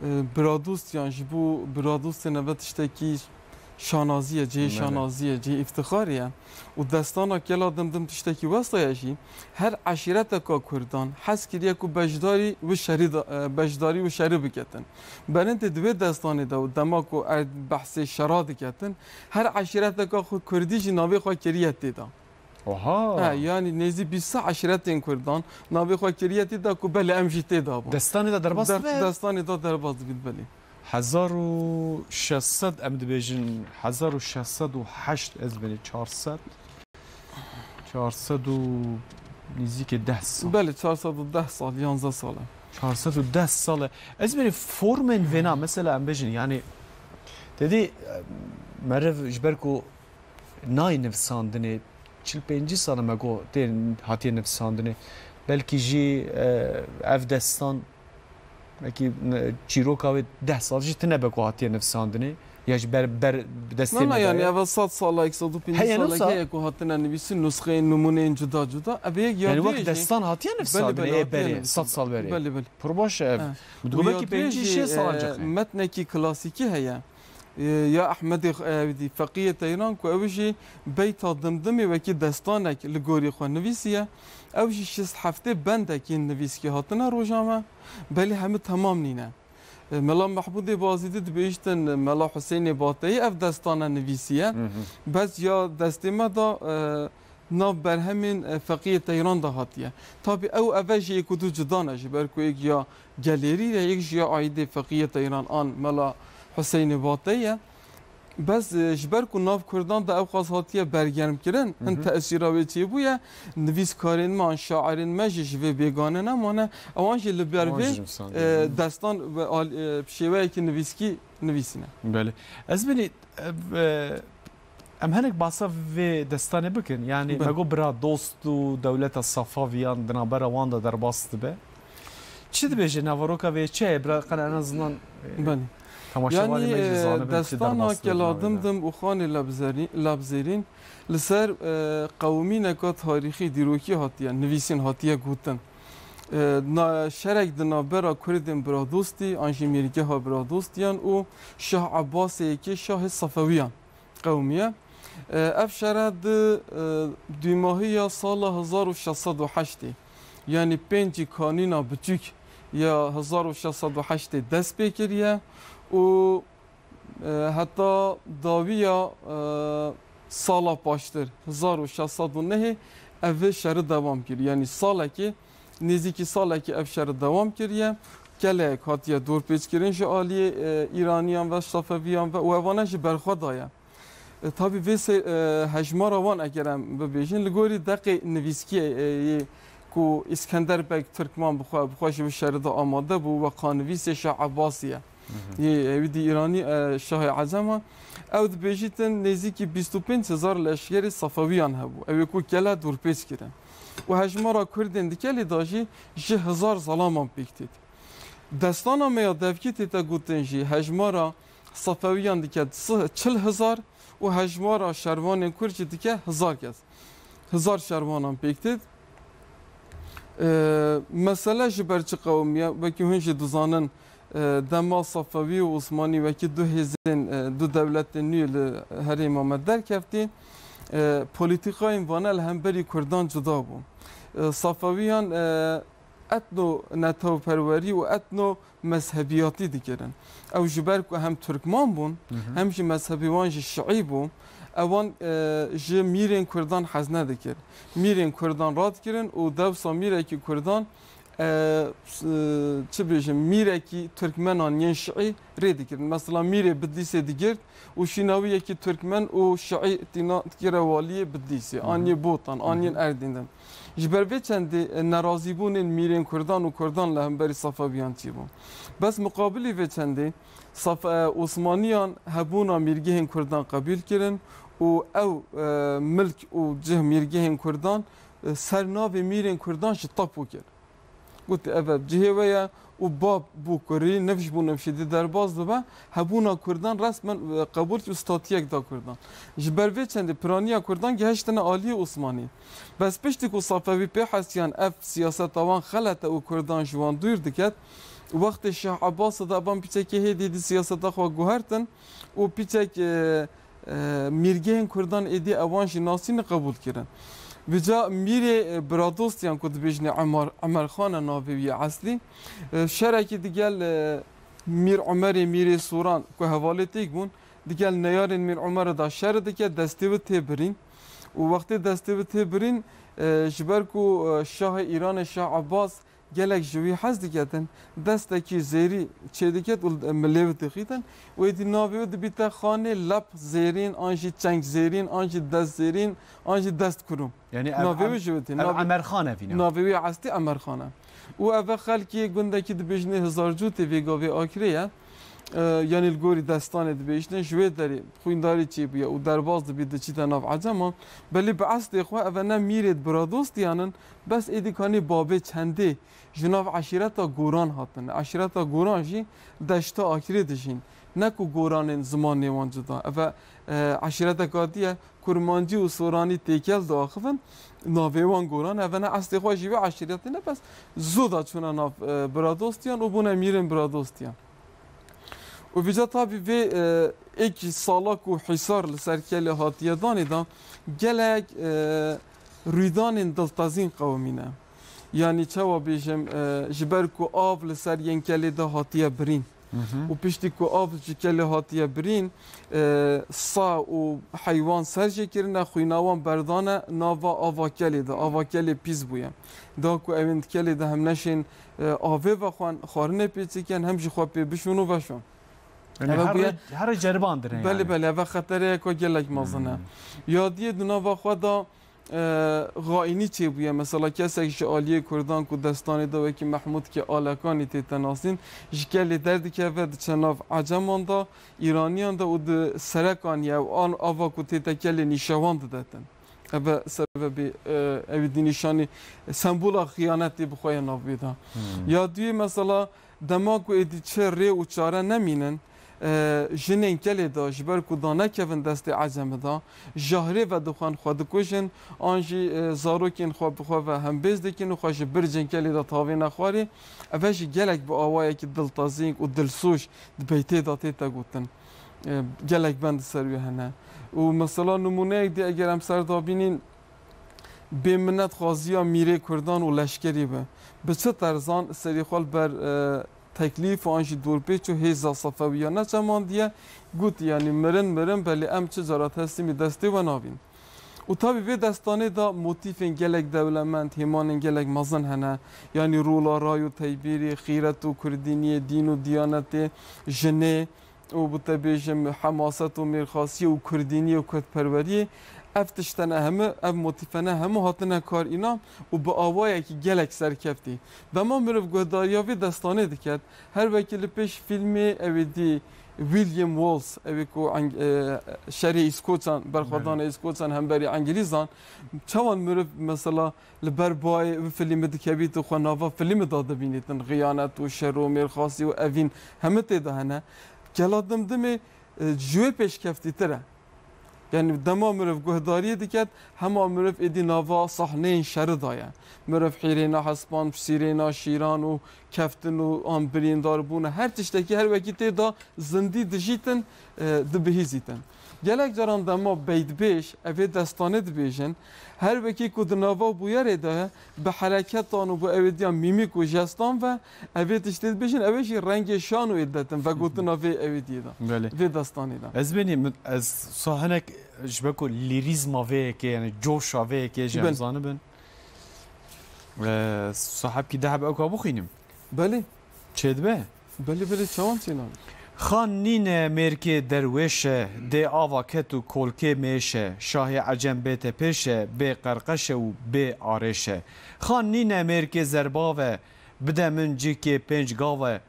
E, biradostiyan ji bo biradostên eve tiştekî şanazî ye, cihê Belê. şanazî ye, cihê îftixarê ye. Û destana Kela Dimdim tiştekî wesa ye jî, her eşîreteka Kurdan hez kiriye ku beşdarî wî şerî de, e, beşdarî wî şerî biketin. Berîndê di wê destanê de û dema ku er behsê şera diketin, her eşîreteka xwe Kurdî jî navê xwe kiriye tê de. Oha! He, yanî nêzî bîst sed eşîretên Kurdan navê xwe kiriye tê de ku belê em jî tê de bûn. Destanê de derbas Der-, dibe? Destanê de derbas dibît, belê. Hezar û şeş sed em dibêjin, hezar û şeş sed û heşt ez benî çar sed. Çar sed û nîzîkê deh sal. Belê, çar sed û deh sal, yanzdeh sal e. Çar sed û deh sal e. Ez benî formên vêna, mesela em bêjin, yanî, te dî, e, meriv ji ber ku nayê nivîsandinê, çil pêncî sal e me got tê hatiye nivîsandinê. Belkî jî, e, ev destan, belkî, e, çîroka wê deh sal jî tine be ku hatiye nivîsandinê. Ya ji ber, ber destê Na, na, me yani daye. Eva sed sala, ek sed û pêncî Heye, salek nusa. Heye ku hatine nivîsîn, nusxeyên, nimûneyên cuda cuda. Ev yek ya Yani wek duyê jî. Destan hatiye nivîsandin, Belê, belê, ê hatiye berê, nivîsîn. Sed sal berê. Belê, belê. Pir baş e ev. Ha. Bi Û ya dubekî duyê pêncî jî, şêst salan e, cixê. Metnekî klasîkî heye. E, ya Ehmedê, e, wî dî Feqiyê Teyran ku ew jî beyta Dimdimê wekî destanek li gorî xwe nivîsiye. Ew jî şêst heftê bendek yên nivîskî hatine roja me. Belê hemû temam nîne. E, Mela Mehmûdê Bazîdî dibêjtin, Mela Huseyinê Bateyî ev destane nivîsiye. Hı hı. Bes ya destê me de, e, nav berhemên, e, Feqiyê Teyran de hatiye. Tabî ew eve ji yek û du cuda ne, ji ber ku yek ya Gelêrî ye, yek jî ya aîdê Feqiyê Teyran an Mela Huseyinê Bateyî ye. Bes, e, ji ber ku nav Kurdan de ew qas hatiye bergermkirin, hin Hı hı. tesîra wê çêbûye, nivîskarên me an şairên me jî ji vê bêgane nemane. Ewan jî li ber Wan vê, jî nivîsandin. E, destan ve al-, e, bi şêweyekî nivîskî nivîsîne. Belê. Ez binî, e, e, em hinek basa vê destanê bikin. Yani Belê. Me got bira dost û dewleta Safaviyan di navbera wan de derbas dibe. Çi dibêje, navaroka vê çi ye? Bira qene en azından, e, Belê. Temaşevanê Yani, me jî e, zanibe çi destana derbas dibe Kela di navê de. Dimdim û Xanê Labzerî-, Labzêrîn li ser, e, qewimîneka tarîxî, dîrokî hatiye nivîsîn, hatiye gotin. E, na-, şerek di navbera Kurdên Biradostî an jî Mîrgeha Biradostiyan û Şah Ebasê Yekê, şahê Sefewiyan qewimiye. E, ev şere di, e, duymahiya sala hezar û şeş sed û heştê, yanî pêncî kanîna biçûk ya hezar û şeş sed û heştê dest pê kiriye û, e, heta dawiya, e, sala paştir, hezar û şeş sed û nehê, ev şeri dewam kiriye. Yanî salekê, nêzîkî salekê ev şeri dewam kiriye. Gelek hatiye dorpêçkirin ji aliyê, e, Îraniyan ve, Safeviyan ve û evane jî berxwe daye. E, tabî vê se-, e, hejmara wan eger em bibêjin, li gorî deqê nivîskiyê, e, yê ku Îskender Beg Tirkman bi xwe, bi xwe ji vê şerî de amade bû, weqa nivîsê Şah Ebasî ye. Hı hı. Yê, e, wî dî Îranî, e, Şahê Ecem e. Ew dibêjîtin nêzîkî bîst û pênc hezar leşkerê Safewiyan hebû. Ew ê ku gele dorpêç kirin. Û hejmara Kurdên di kelê de jî ji hezar zalaman pêk têt. Destana me ya devkî tête gotin jî hejmara Safewiyan dike si-, çil hezar û hejmara şervanên Kurd jî dike hezar kes. Hezar şervanan pêk têt. E, mesele ji ber çi qewimiye? Wekî hûn jî dizanin, e, dema Safewî û Osmanî wekî du hêzên, e, du dewletên nû li herêma me derkeftî, e, polîtîkayên vane li hemberî Kurdan cuda bû. E, Safewiyan, e, etno netewperwerî û etno mezhebiyatî dikirin. Ew ji ber ku hem Tirkman bûn, Hı hı. hem jî mezhebê wan jî şiî bû, ewan, e, ji mîrên Kurdan hez nedikir. Mîrên Kurdan radikirin û dewsa mîrekî Kurdan, e, s-, e, çi bêjim, mîrekî Tirkmenan yên şiî rê dikirin. Mesela mîrê Bidlîsê digirt û şîna wî yekî Tirkmen û şiî tîna dikire waliyê Bidlîsê, Hı hı. an yê Botan, an Hı hı. yên Erdîn de. Ji ber vê çendê, e, nerazîbûnên mîrên Kurdan û Kurdan li hemberî Safewiyan çêbû. Bes muqabilî vê çendê Saf-, e, Osmaniyan hebûna mîrgehên Kurdan qebûl kirin û ew, e, milk û cih mîrgehên Kurdan, e, ser navê mîrên Kurdan ji tapo kir. Got, ev, ev cihê we ye û bab bû kurî, nifş bû nifşî dî derbas dibe. Hebûna Kurdan resmen, e, qebûl kir û statuyek da Kurdan. Ji ber vê çendê piraniya Kurdan gihiştine aliyê Osmanî. Bes piştî ku Safewî pê hesiyan ev siyaseta wan xelet e û Kurdan ji wan dûr diket, wextê Şah Ebasê de evan piçekê hêdî dî siyaseta xwe guhertin û piçek, e, e, mîrgehên Kurdan êdî ewan jî nasîne qebûl kirin. Vêca mîrê, e, Biradostiyan ku dibêjinê Emar-, Emerxan e navê wî yê eslî, e, şerekî digel, e, Mîr Omerê Mîrê Soran ku hevalê têk bûn, digel neyarên Mîr Omerê de şer dike, destê wî tê birîn. Û wextê destê wî tê birîn, e, ji ber ku, e, şahê Îranê Şah Abbas gelek ji wî hez diketin, destekî zêrî çêdiket û milê wî dixîtin û êdî navê wî dibîte Xanê Lep Zêrîn, an jî Çeng Zêrîn, an jî Dest Zêrîn, an jî Dest Kurum. Yani ev Navê wî em-, ji wî tê, ev navê, Emerxan evîne. Navê wî eslî Emerxan e. Û ev e xelkê gundekî dibêjinê Hizarcûtê vê gavê Akrê ye. E, yanî li gorî destanê dibêjinê, ji wê derê xwîndarî çêbûye û derbas dibî diçîte nav Eceman. Belê bi eslê xwe ev e ne mîrê Biradostiyan in, bes êdî kanê babê çendê ji nav eşîreta Goran hatine. Eşîreta Goran jî deşta Akrê dijîn. Ne ku goranên zimanê wan cuda. Eve, e, eşîreteka dî ye, kurmancî û soranî têkel diaxivin, navê wan goran, eve ne eslê xwe jî wê eşîretê ne, bes zû da çûne nav, e, biradostiyan û bûne mîrên biradostiyan. Û vêca tabî vê, e, êkî sala ku hîsar li ser kelê hatiye danê de gelek, e, rûydanên diltezîn qewimîne. Yanî çawa bêjim, e, ji ber ku av li ser yên kelê de hatiye birîn. Hı hı. Û piştî ku av ji kelê hatiye birîn, e, sa û heywan ser jê kirine, xwîna wan berdane nava ava kelê de. Ava kelê pîs bûye. Da ku ew ên di kelê de hem neşên, e, avê vexwen, xwarinê pê çêkin, hem jî xwe pê bişon û veşon. Yanî Eve her bûye rê, her rê ceribandin, Belê, yanî. Belê, eve xetereyeka gelek mezin e. Hmm. Ya diyê di nava xwe de, e, xaînî çêbûye. Mesela kesek ji aliyê Kurdan ku destanê de wekî Mehmûdkê Alekanî tête nasîn, ji kelê derdikeve diçe nav Eceman de, Îraniyan de û di serekan ye û an ava ku tête kelê nîşewan didetin. Eve sebebê, e, ew dî nîşanî sembola xiyanetê bi xwe ye nav wê de. Hmm. Ya duyê mesela dema ku êdî çi rê û çare nemînin, e, jinên kelê de ji ber ku danekevin destê Ecemi de, jahrê vedixwin, xwe dikujin, an jî, e, zarokên xwe bi xwe ve hembêz dikin û xwe ji bircên kelê de tavêne xwarê. Eve jî gelek bi awayekî diltezîng û dilsoz di beytê de tête gotin. E, gelek bend ser wê hene. Û mesela nimûneyek dî eger em ser dabînîn, bêminetxwaziya mîrê Kurdan û leşkerî be. Bi çi terzan serî xwe li ber, e, teklîf û an jî dorpêç û hêza Sefewiya neçemandiye, got, yanî mirin mirin, belê em çi cara teslîmî destê we nabîn. Û tabî vê destanê de motîfên gelek dewlemend, hêmanên gelek mezin hene. Yanî rola ray û teybêrê, xîret û kurdîniyê, dîn û diyanetê, jinê, û bi te bêjim hemaset û mêrxasiyê û kurdîniyê û kurdperweriyê, ev tiştene hemû, ev motîfene hemû hatine kar înan û bi awayekî gelek serkeftî. Dema mirov guhdariya vê destanê diket, her wekî li pêş fîlmê ew ê dî William Wallace, ew ê ku Eng-, e, şerê Îskoçan, berxwedana Îskoçan hemberî Engilîzan, çawan mirov mesela li ber bayê wî filmî dikevît û xwe nava filmî de dibînîtin, xiyanet û şer û mêrxasî û evîn hemû tê de hene. Kela Dimdimê, e, ji wê pêşkeftîtir e. Yanî dema mirov guhdariyê diket, hema mirov êdî nava sahneyên şerî de ye. Mirov hîrêna hespan, pisîrêna şîran û keftin û an birîndarbûn, her tiştekî her wekî tê de zindî dijîtin, e, dibihîzîtin. Gelek caran dema beydbêj, ev ê destanê dibêjin, her wekî ku di nava bûyerê de bi hereketan û bi ewêdiya mîmîk û jestan ve ev ê tiştê dibêjin, ew ê jî rengê şan û êdî detin vegotina vê ewêdiyê de, Belê. Vê destanê de. Ez benî, min, ez sa hinek ji ber ku lîrîzma vê yekê, yani coşa vê yekê jî em Bin. Zanibin. Ee, sahebkî deheb ew ka bixwînim. Belê. Çêdibe? Belê, belê, çawan çênabe? Xan nîne mêrkê derwêş e, dê ava ket û kolkê mêş e, şahê Ecem bête pêş e, bê qerqeş e û bê arêş e. Xan nîne mêrkê zerbav e, bide min cikê pênc gav e,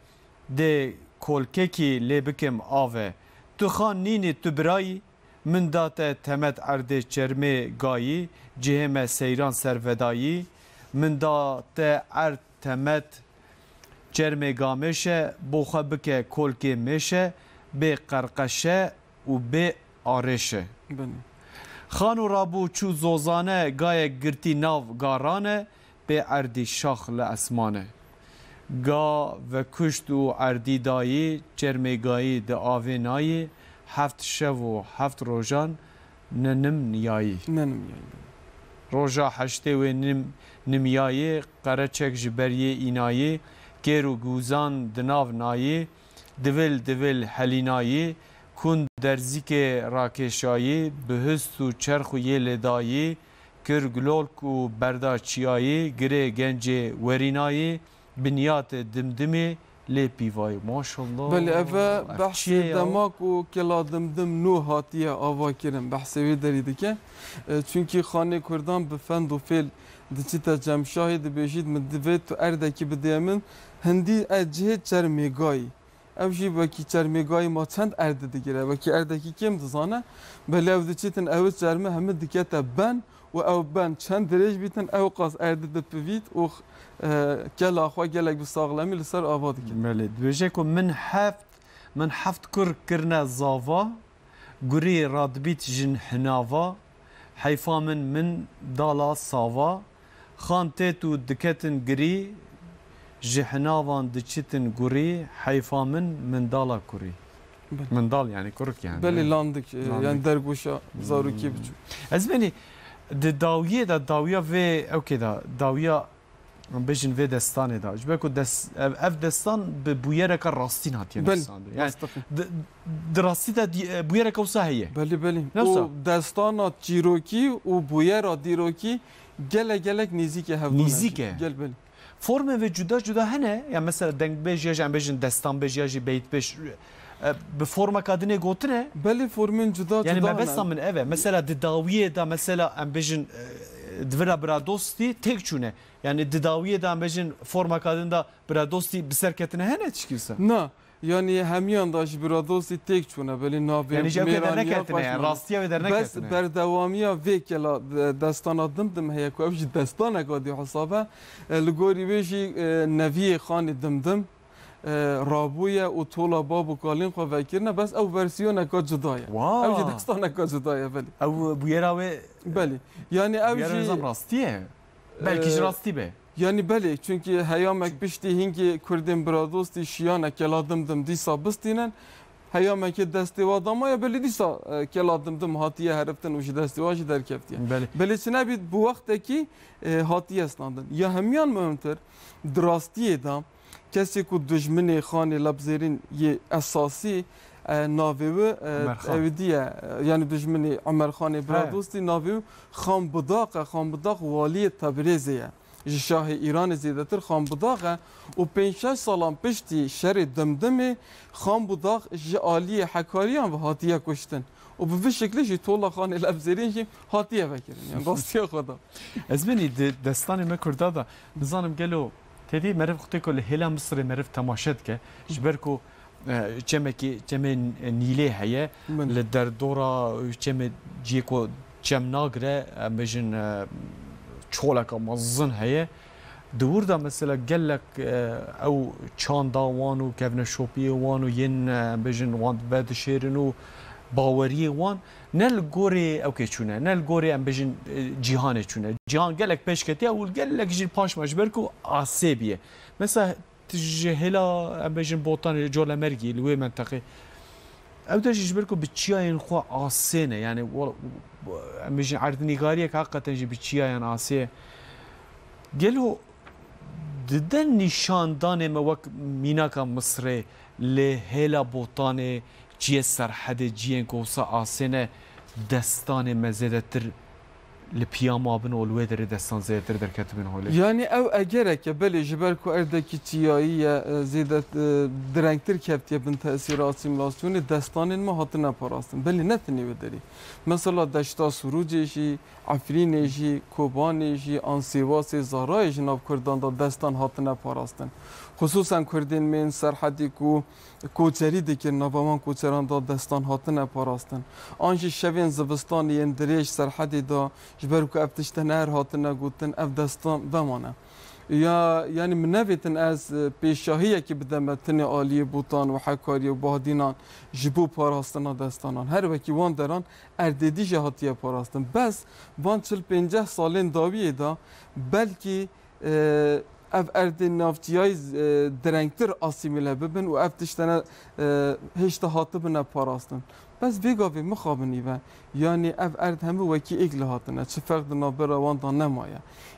dê kolkekî lê bikim av e. Tu xan nînî tu birayî, min da te temet erdê çermê gayî, cihê me seyran servedayî, min da te erd temet Çermê gamêş e, bo xwe bike kolkê mêş e, bê qerqeş e û bê arêş e. Belê. Xan û rabû çû zozane, gayek girtî nav garan e, bê erdî şax li esman e. Ga vekuşt û erdî dayî, çermê gayî di avê nayî, heft şev û heft rojan, Nenim niyayî. Nenim niyayî. Roja heştê wê nim, nimiyayê, qereçek ji beriyê înayî, kêr û gûzan di nav nayî, divil divil helînayî, kûn derzîkê rakêşayî, bi hust û çerx û yê lêdayî, kir gulolk û berda çiyayî, girê gencê werînayî, Binyatê Dimdimê lê pîvayî. Maşallah. Belê, ev e Ev çi ye behsê ya? Dema ku Kela Dimdim nû hatiye avakirin, behsê wê derî dike. E, çunkî xanê Kurdan bi fend û fêl diçite Cemşahê, dibêjît, min divê tu erdekî bidê min, hindî ez cihê çermêgayî. Ew jî wekî çermêgayî ma çend erdî digire, wekî erdekî kêm dizane. Belê ew diçitin, ew çermi hemû dikete ben û ew ben çend dirêj bîtin, ew qas erdî dipivît û, e, kela xwe gelek bi saxlemî li ser ava dikir. Belê, dibêje ku min heft Min heft kur kirine zava, gurî radibît jin hinava, heyfa min min dala sava, xan têt û diketin girî, ji hinavan diçitin gurî, heyfa min min dala kurî. Belê. Min dal yani kuruk yani. Belê, landik, e, Landik. yani dergoşa zarokê Hmm. biçû. Ez benî di dawiyê de, dawiya vê ewkê de, dawiya Em bêjin vê destanê de. Ji ber ku des-, ev, ev destan bi bûyereke rastîn hatiye Belê, nivîsandin. Yani rastî. di, di rastî de dî-, e, bûyereke wisa heye. Belê, belê. Ne wisa? Û destana çîrokî û bûyera dîrokî gelek gelek nêzîkê hevdû ne. Nêzîk e. Gel belê. Formên vê cuda cuda hene. Ya mesela dengbêj ya jî em bêjin destanbêj ya jî beytbêj, e, bi formeka dinê gotine. Belê, formên cuda Yani cuda mebesta hene. min ev e. Mesela di dawiyê de mesela em bêjin, e, di vira biradostî têk çûne. Yani di dawiyê de em bêjin formeka din de biradostî bi ser ketine hene tişkî wisa? Na, yani hemiyan da ji biradostî têk çûne, belê navê Yani ji ew kê mêraniya derneketine, xweş yani nabin. rastiya wê Bes derneketine. berdewamiya vê kela, e, destana Dimdim heye ku ew jî destaneka dî hesab e. E, li gorî wê jî, e, neviyê Xanê Dimdim, e, rabûye û tola bab û kalên xwe vekirine, bes ew versiyoneka cuda ye. Wow. Ew jî destaneka cuda ye, belê. Ew bûyera wê Belê. Yani ew bûyera jî nizam rastî ye. Belkî ji Ee, rastî be. Yanî belê, çunkî heyamek piştî hingê Kurdên Biradostî şiyane kela Dimdim dîsa bistînin, heyamekê destê wa damaye, belê dîsa, e, kela Dimdim hatiye heriftin û ji destê wa jî derkeftiye. Belê. Belê çi nebît, bi wextekî, e, hatiye standin. Ya hemiyan muhimtir, di rastiyê de kesê ku dijminê Xanê Lebzêrîn yê esasî, e, navê wî, e, Umer Xan. ewidî ye, e, yanî dijminê Umer Xanê He. Biradostî, navê wî Xan Budaq e. Xan Budaq waliyê Tebrizê ye. Ji şahê Îranê zêdetir Xan Budaq e û pênc şeş salan piştî şerê Dimdimê Xan Budaq ji aliyê Hekariyan ve hatiye kuştin û bi vî şeklî jî tola Xanê Lebzêrîn jî hatiye vekirin. Yan rastiya xwe da. Ez benî di destanê me Kurda de nizanim gelo têdî meriv xwitê ku li hêla Misirê meriv temaşe dike, ji ber ku, e, çemekî, çemê Nîlê heye, Min. li derdora çemê ciyê ku çem nagire, em bêjin, e, çoleka mezin heye. Di wir de mesela gelek, e, ew çanda wan û kevneşopiyê wan û yên, e, em bêjin wan vedişêrin û baweriyê wan ne li gorê ewkê çûne, ne li gorê em bêjin, e, cîhanê çûne. Cîhan gelek pêş ketiye û gelek jî paş me ji ber ku asê bîye. Mesela tu ji hêla em bêjin Botanê, Colemêrgê li wê menteqê. Ew de jî ji ber ku bi çiyayên xwe asê ne. Yani wa-, em bêjin erdnîgariyek heqeten jî bi çiyayan asê ye. Gelo dide nîşandanê me wek mînaka Misirê li hêla Botanê, ciyê Serhedê, ciyên ku wisa asê ne, destanê me zêdetir li piyama bin û li wê derê destan zêdetir derketibin holê? Yanî ew egerek e, belê ji ber ku erdekî çiyayî ye, e, zêde, e, direngtir ketiye bin tesîra asîmîlasyonê, destanên me hatine parastin. Belê ne tenê wê derê. Mesela deşta Sirûcê jî, Efrînê jî, Kobanê jî, an Sêwasê, Zarayê ji nav Kurdan de destan hatine parastin. Xisûsen Kurdên me yên Serhedê ku koçerî dikin, nava wan koçeran de destan hatine parastin. An jî şevên zivistanê yên dirêj Serhedê de, ji ber ku ev tişt tene her hatine gotin, ev destan vemane. Ya, yanî min nevêtin ez, e, pêşahiyekî bideme tinê aliyê Botan û Hekariyê û Bahdînan ji bo parastina destanan. Her wekî wan deran erdê dî jî hatiye parastin. Bes van çil pênceh salên dawiyê de belkî, e, ev erdên navçiyayî, e, direngtir asîmîle bibin û ev tiştene, e, hêşta hatibine parastin. Bes vê gavê mixabin îve. Yanî ev erd hemû wekî êk li hatine. Çi ferq di navbera wan de nemaye.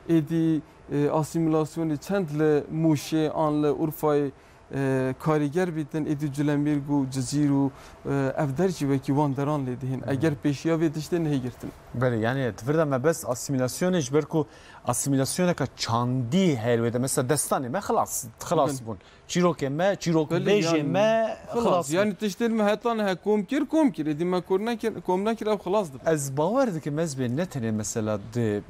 Êdî, e, asîmîlasyonê çend li Mûşê an li Urfayê, e, karîger bîtin, êdî Culemêrg û Cizîr û, e, ev der jî wekî wan deran lê dihên. Eger pêşiya vê tiştê nehê girtin. Belê, yani di vir de mebest asîmîlasyonê, ji ber ku asîmîlasyoneke çandî heye li wê de. Mesela destanê me xilas, xilas Belê. bûn. Çîrokê me, çîrokbêjê Belê, yani, me xilas, xilas bûn. Yani tiştên me heta niha kom kir, kom kir. Êdî me kom nekir, kom nekir, ev xilas dibe. Ez bawer dikim, ez bê ne tenê mesela di,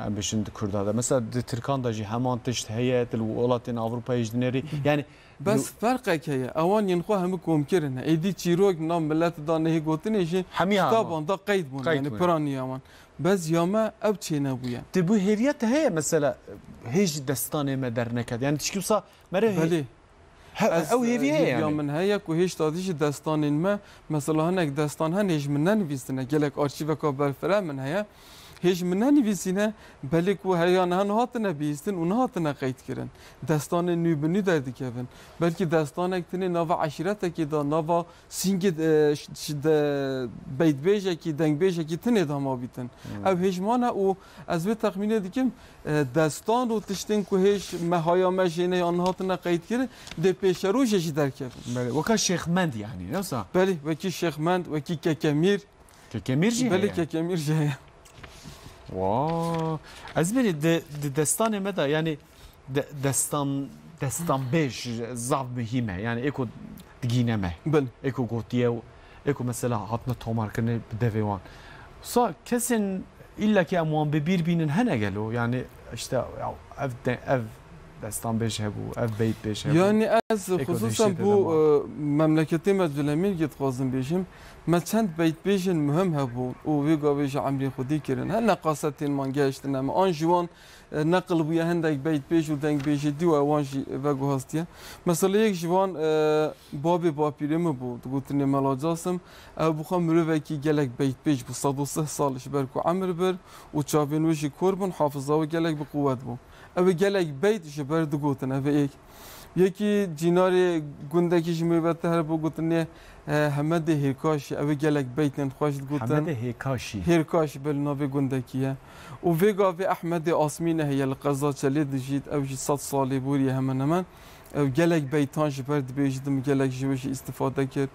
em bêjin di Kurda de. Mesela di Tirkan de jî heman tişt heye, di welatên Ewropayê jî dinêrî. Yani Bes ferqek heye. Ewan yên xwe hemû kom kirine. Êdî çîrok nav millet de nehê gotinê jî Hemî hema. kitaban de qeyd bûne. Qeyd Yani bûne. piraniya wan. Bes ya me ew çênebûye. Di bu hêviya te heye mesela hêj destanê me derneket. Yani tişkî wisa mere hê- Belê. He, Ez, ew hêviye e, hêviya yani. Min heye ku hêşta dî jî destanên me, mesela hinek destan hene hêj min nenivîsine, gelek arşîveka berfireh min heye. Hêj min nenivîsîne, belê ku heya niha nehatine bihîstin û nehatine qeydkirin. Destanên nû bi nû derdikevin. Belkî destanek tenê nava eşîretekê de, nava sîngê, e, ş-, ş-, de, beytbêjekî, dengbêjekî tenê de ma bîtin. Hmm. Ew hêj mane û ez vê texmînê dikim, e, destan û tiştên ku hêj me haya me jê ne yan hatine qeydkirin, dê pêşerojê jî derkevin. Belê, weka Şêxmend yani, ne wisa? Belê, wekî Şêxmend, wekî Kekemîr. Kekemîr jî Belê, heye? Kekemîr jî heye. Wa, ez bêrî di, di destanê me de, yani de, destan, destanbêj zaf muhîm e. Yani ê ku digîne me. Belê. Ê ku gotiye û ê ku mesela hatine tomarkirinê bi devê wan. Sa kesên îlla ki em wan bi bîr bînin hene gelo. Yani işte ya ev de, ev destanbêj hebû, ev beytbêj hebû. Yani ez Eko xusûsen dehşetê bu, de ma. E, memleketê me Culemêrgê dixwazim bêjim. Me çend beytbêjên muhim hebûn û vê gavê ji emrê xwedî kirin. Her neqasetên man gehiştine me. An ji wan, e, neqil bûye hindek beytbêj û dengbêjê dî û ewan jî veguhastiye. Mesela yek ji wan, e, babê bapîrê min bû, digotinê Mela Casim. Ew bi xwe mirovekî gelek beytbêj bû. Sed û sih sal ji ber ku emir bir û çavên wê jî kor bûn, hafiza wê gelek bi quwet bû. Ew ê gelek beyt ji ber digotin, ev ê yek. Yekî cînarê gundekî ji mêvetir hebû gotinê, e, Hemedê Hêkaşî, ew ê gelek beytên xweş digotin. Hemedê Hêkaşî. Hêrkaşî, belê navê gundekî ye. Û vê gavê Ehmedê Asmîne heye, li qeza Çelê dijît, ew jî sed salê bûriye hemen hemen. Ew gelek beytan ji ber dibêjî, min gelek ji wê jî îstifade kir.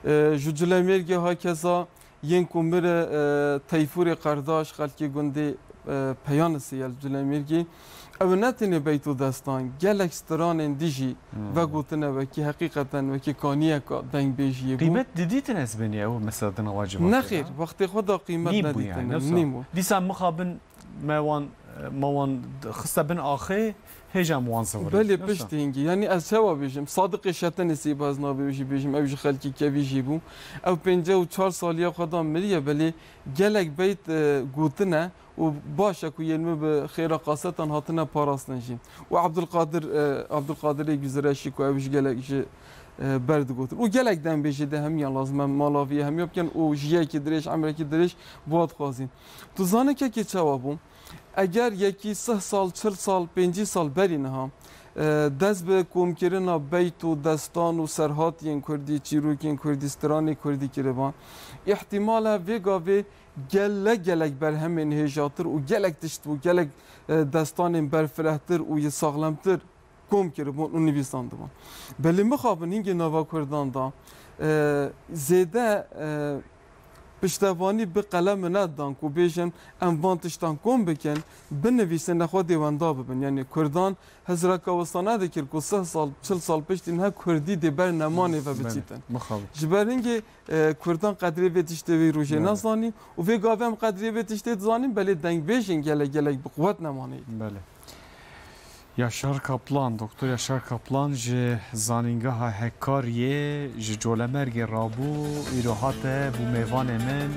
E, ji Culemêrgê ha keza yên ku mire, e, Teyfûrê Qerdaş, xelkê gundê, e, Peyanisê ye li Culemêrgê. Ew ne tenê beyt û destan, gelek stranên dî jî Hmm. vegotine wekî heqîqeten wekî kaniyeka dengbêjiyê bû. Qîmet didîtin ez benî ew mesela di nava civakê de? Nexêr, wextê xwe da qîmet Nîm bû nedîtine. Yani, ne wisa? Nîm bû. Dîsa mixabin me wan, me wan xiste bin axê, hêja em wan zivirî. Belê, ne wisa? Pişt hingî. Yani ez çawa bêjim? Sadiqê Şetinê sîba ez navê wî jî bêjim, ew jî xelkî kevî jî bû. Ew pêncî û çar saliya xwe da miriye, belê gelek beyt, e, gotine û baş e ku yên min bi xêra qasetan hatine parastin jî. Û Abdulqadir, e, Abdulqadirê Güzereşî ku ew jî gelek ji, e, ber digotin. Û gelek dengbêjê de hemiyan lazim e, malaviyê hemiya bikin û jiyekî dirêj, emrekî dirêj bi wa dixwazîn. Tu zanî kekê çawa bû? Eger yekî sih sal, çil sal, pêncî sal berî niha, e, dest bi komkirina beyt û destan û serhatiyên kurdî, çîrokên kurdî, stranê kurdî kiriba, îhtimal e vê gavê gelek gelek berhemên hêjatir û gelek tişt û gelek, e, destanên berfirehtir û yê saxlemtir kom kiribûn û nivîsandibûn. Belê mixabin hingê nava Kurdan da, e, zêde, e, piştevanî bi qelem nedidan ku bêjin em van tiştan kom bikin, binivîsin, nexwe dê wenda bibin. Yanî Kurdan hizreka wisa nedikir ku sih sal, çil sal piştî niha Kurdî dê ber nemanê ve Belê, biçîtin. Mixabin. Ji ber hingê, e, Kurdan qedrê vê tiştê wê rojê Belê. Nezanîn û vê gavê em qedrê vê tiştê dizanîn, belê dengbêjên gelek gelek bi quwet nemanê. Belê. Yaşar Kaplan, Doktor Yaşar Kaplan ji Zanîngeha Hekkariyê ji Colemêrgê rabû, îro hate bû mêvanê min,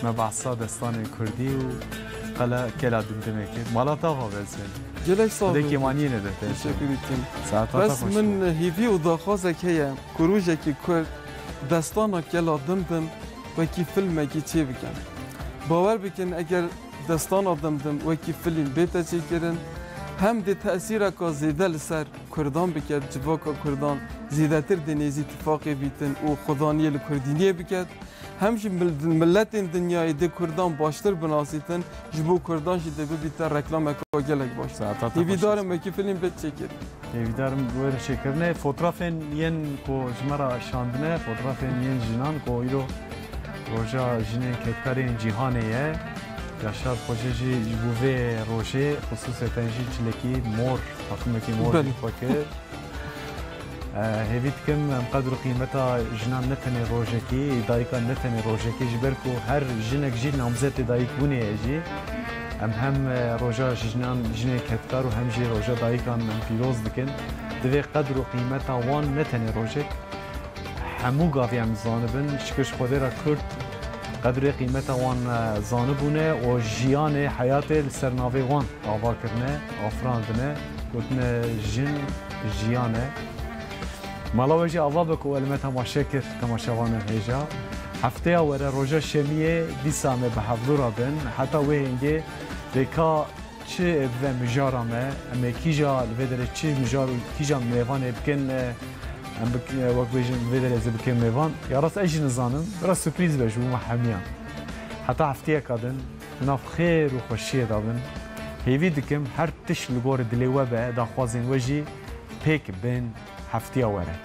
me behsa destanê kurdî û qela kela Dimdimê kir. Mala te ava be ez ê. Gelek sax Xwedê bî. Kêmaniyê nede te. Teşekkür ederim. Saeta te Bes xweş min be. Hîvî û daxwazek heye ku rojekî Kurd destana kela Dimdim wekî filmekî çêbikin. Bawer bikin, eger destana Dimdim wekî filîm bête çêkirin, hem dê tesîreka zêde li ser Kurdan bike, civaka Kurdan zêdetir dê nêzî tifaqê bîtin û xwedaniyê li Kurdîniyê biket, hem jî mil-, miletên dinyayê dê Kurdan baştir binasîtin, ji bo Kurdan jî dê bibîte reklameka gelek baş. Saeta te xweş Hêvîdar im be. Wekî filîm bête çêkirin. Hêvîdar im wê re çêkirinê. Fotrafên yên ku ji me re şandine, fotrafên yên jinan ku îro Roja Jinên Kedkarên Cîhanê ye. Yaşar Xoce jî ji bo vê rojê xisûseten jî çilekî mor, takimekî mor Belê. Xwe kir. E, hêvî dikim em qedr û qîmeta jinan ne tenê rojekî, dayikan ne tenê rojekî, ji ber ku her jinek jî namzetê dayikbûnê ye jî. Em hem, e, roja jinan, jinê kedkar û hem jî roja dayikan em pîroz dikin. Divê qedr û qîmeta wan ne tenê rojek, hemû gavê em zanibin, şikir ji Xwedê re Kurd qedrê qîmeta wan, e, zanibûne û jiyanê, heyatê li ser navê wan ava kirine, afirandine, gotine jin jiyan e. Mala we jî ava be ku we li me temaşe kir, temaşevanên hêja. Hefteya were roja şemiyê dîsa em ê bi hevdû re bin. Heta wê hêngê dê ka çi ê bibe mijara me, em ê kîja li vê derê çi mijar û kîja mêvanê bikin, e, em bik-, e, wek bêjin li vê derê ez ê bikin mêvan. Ya rast ez jî nizanim, biraz surprîz be ji bo me hemiyan. Heta hefteyeka din, di nav xêr û xweşiyê de bin. Hêvî dikim her tişt li gorî dilê we be, daxwazên we jî pêk bên hefteya were.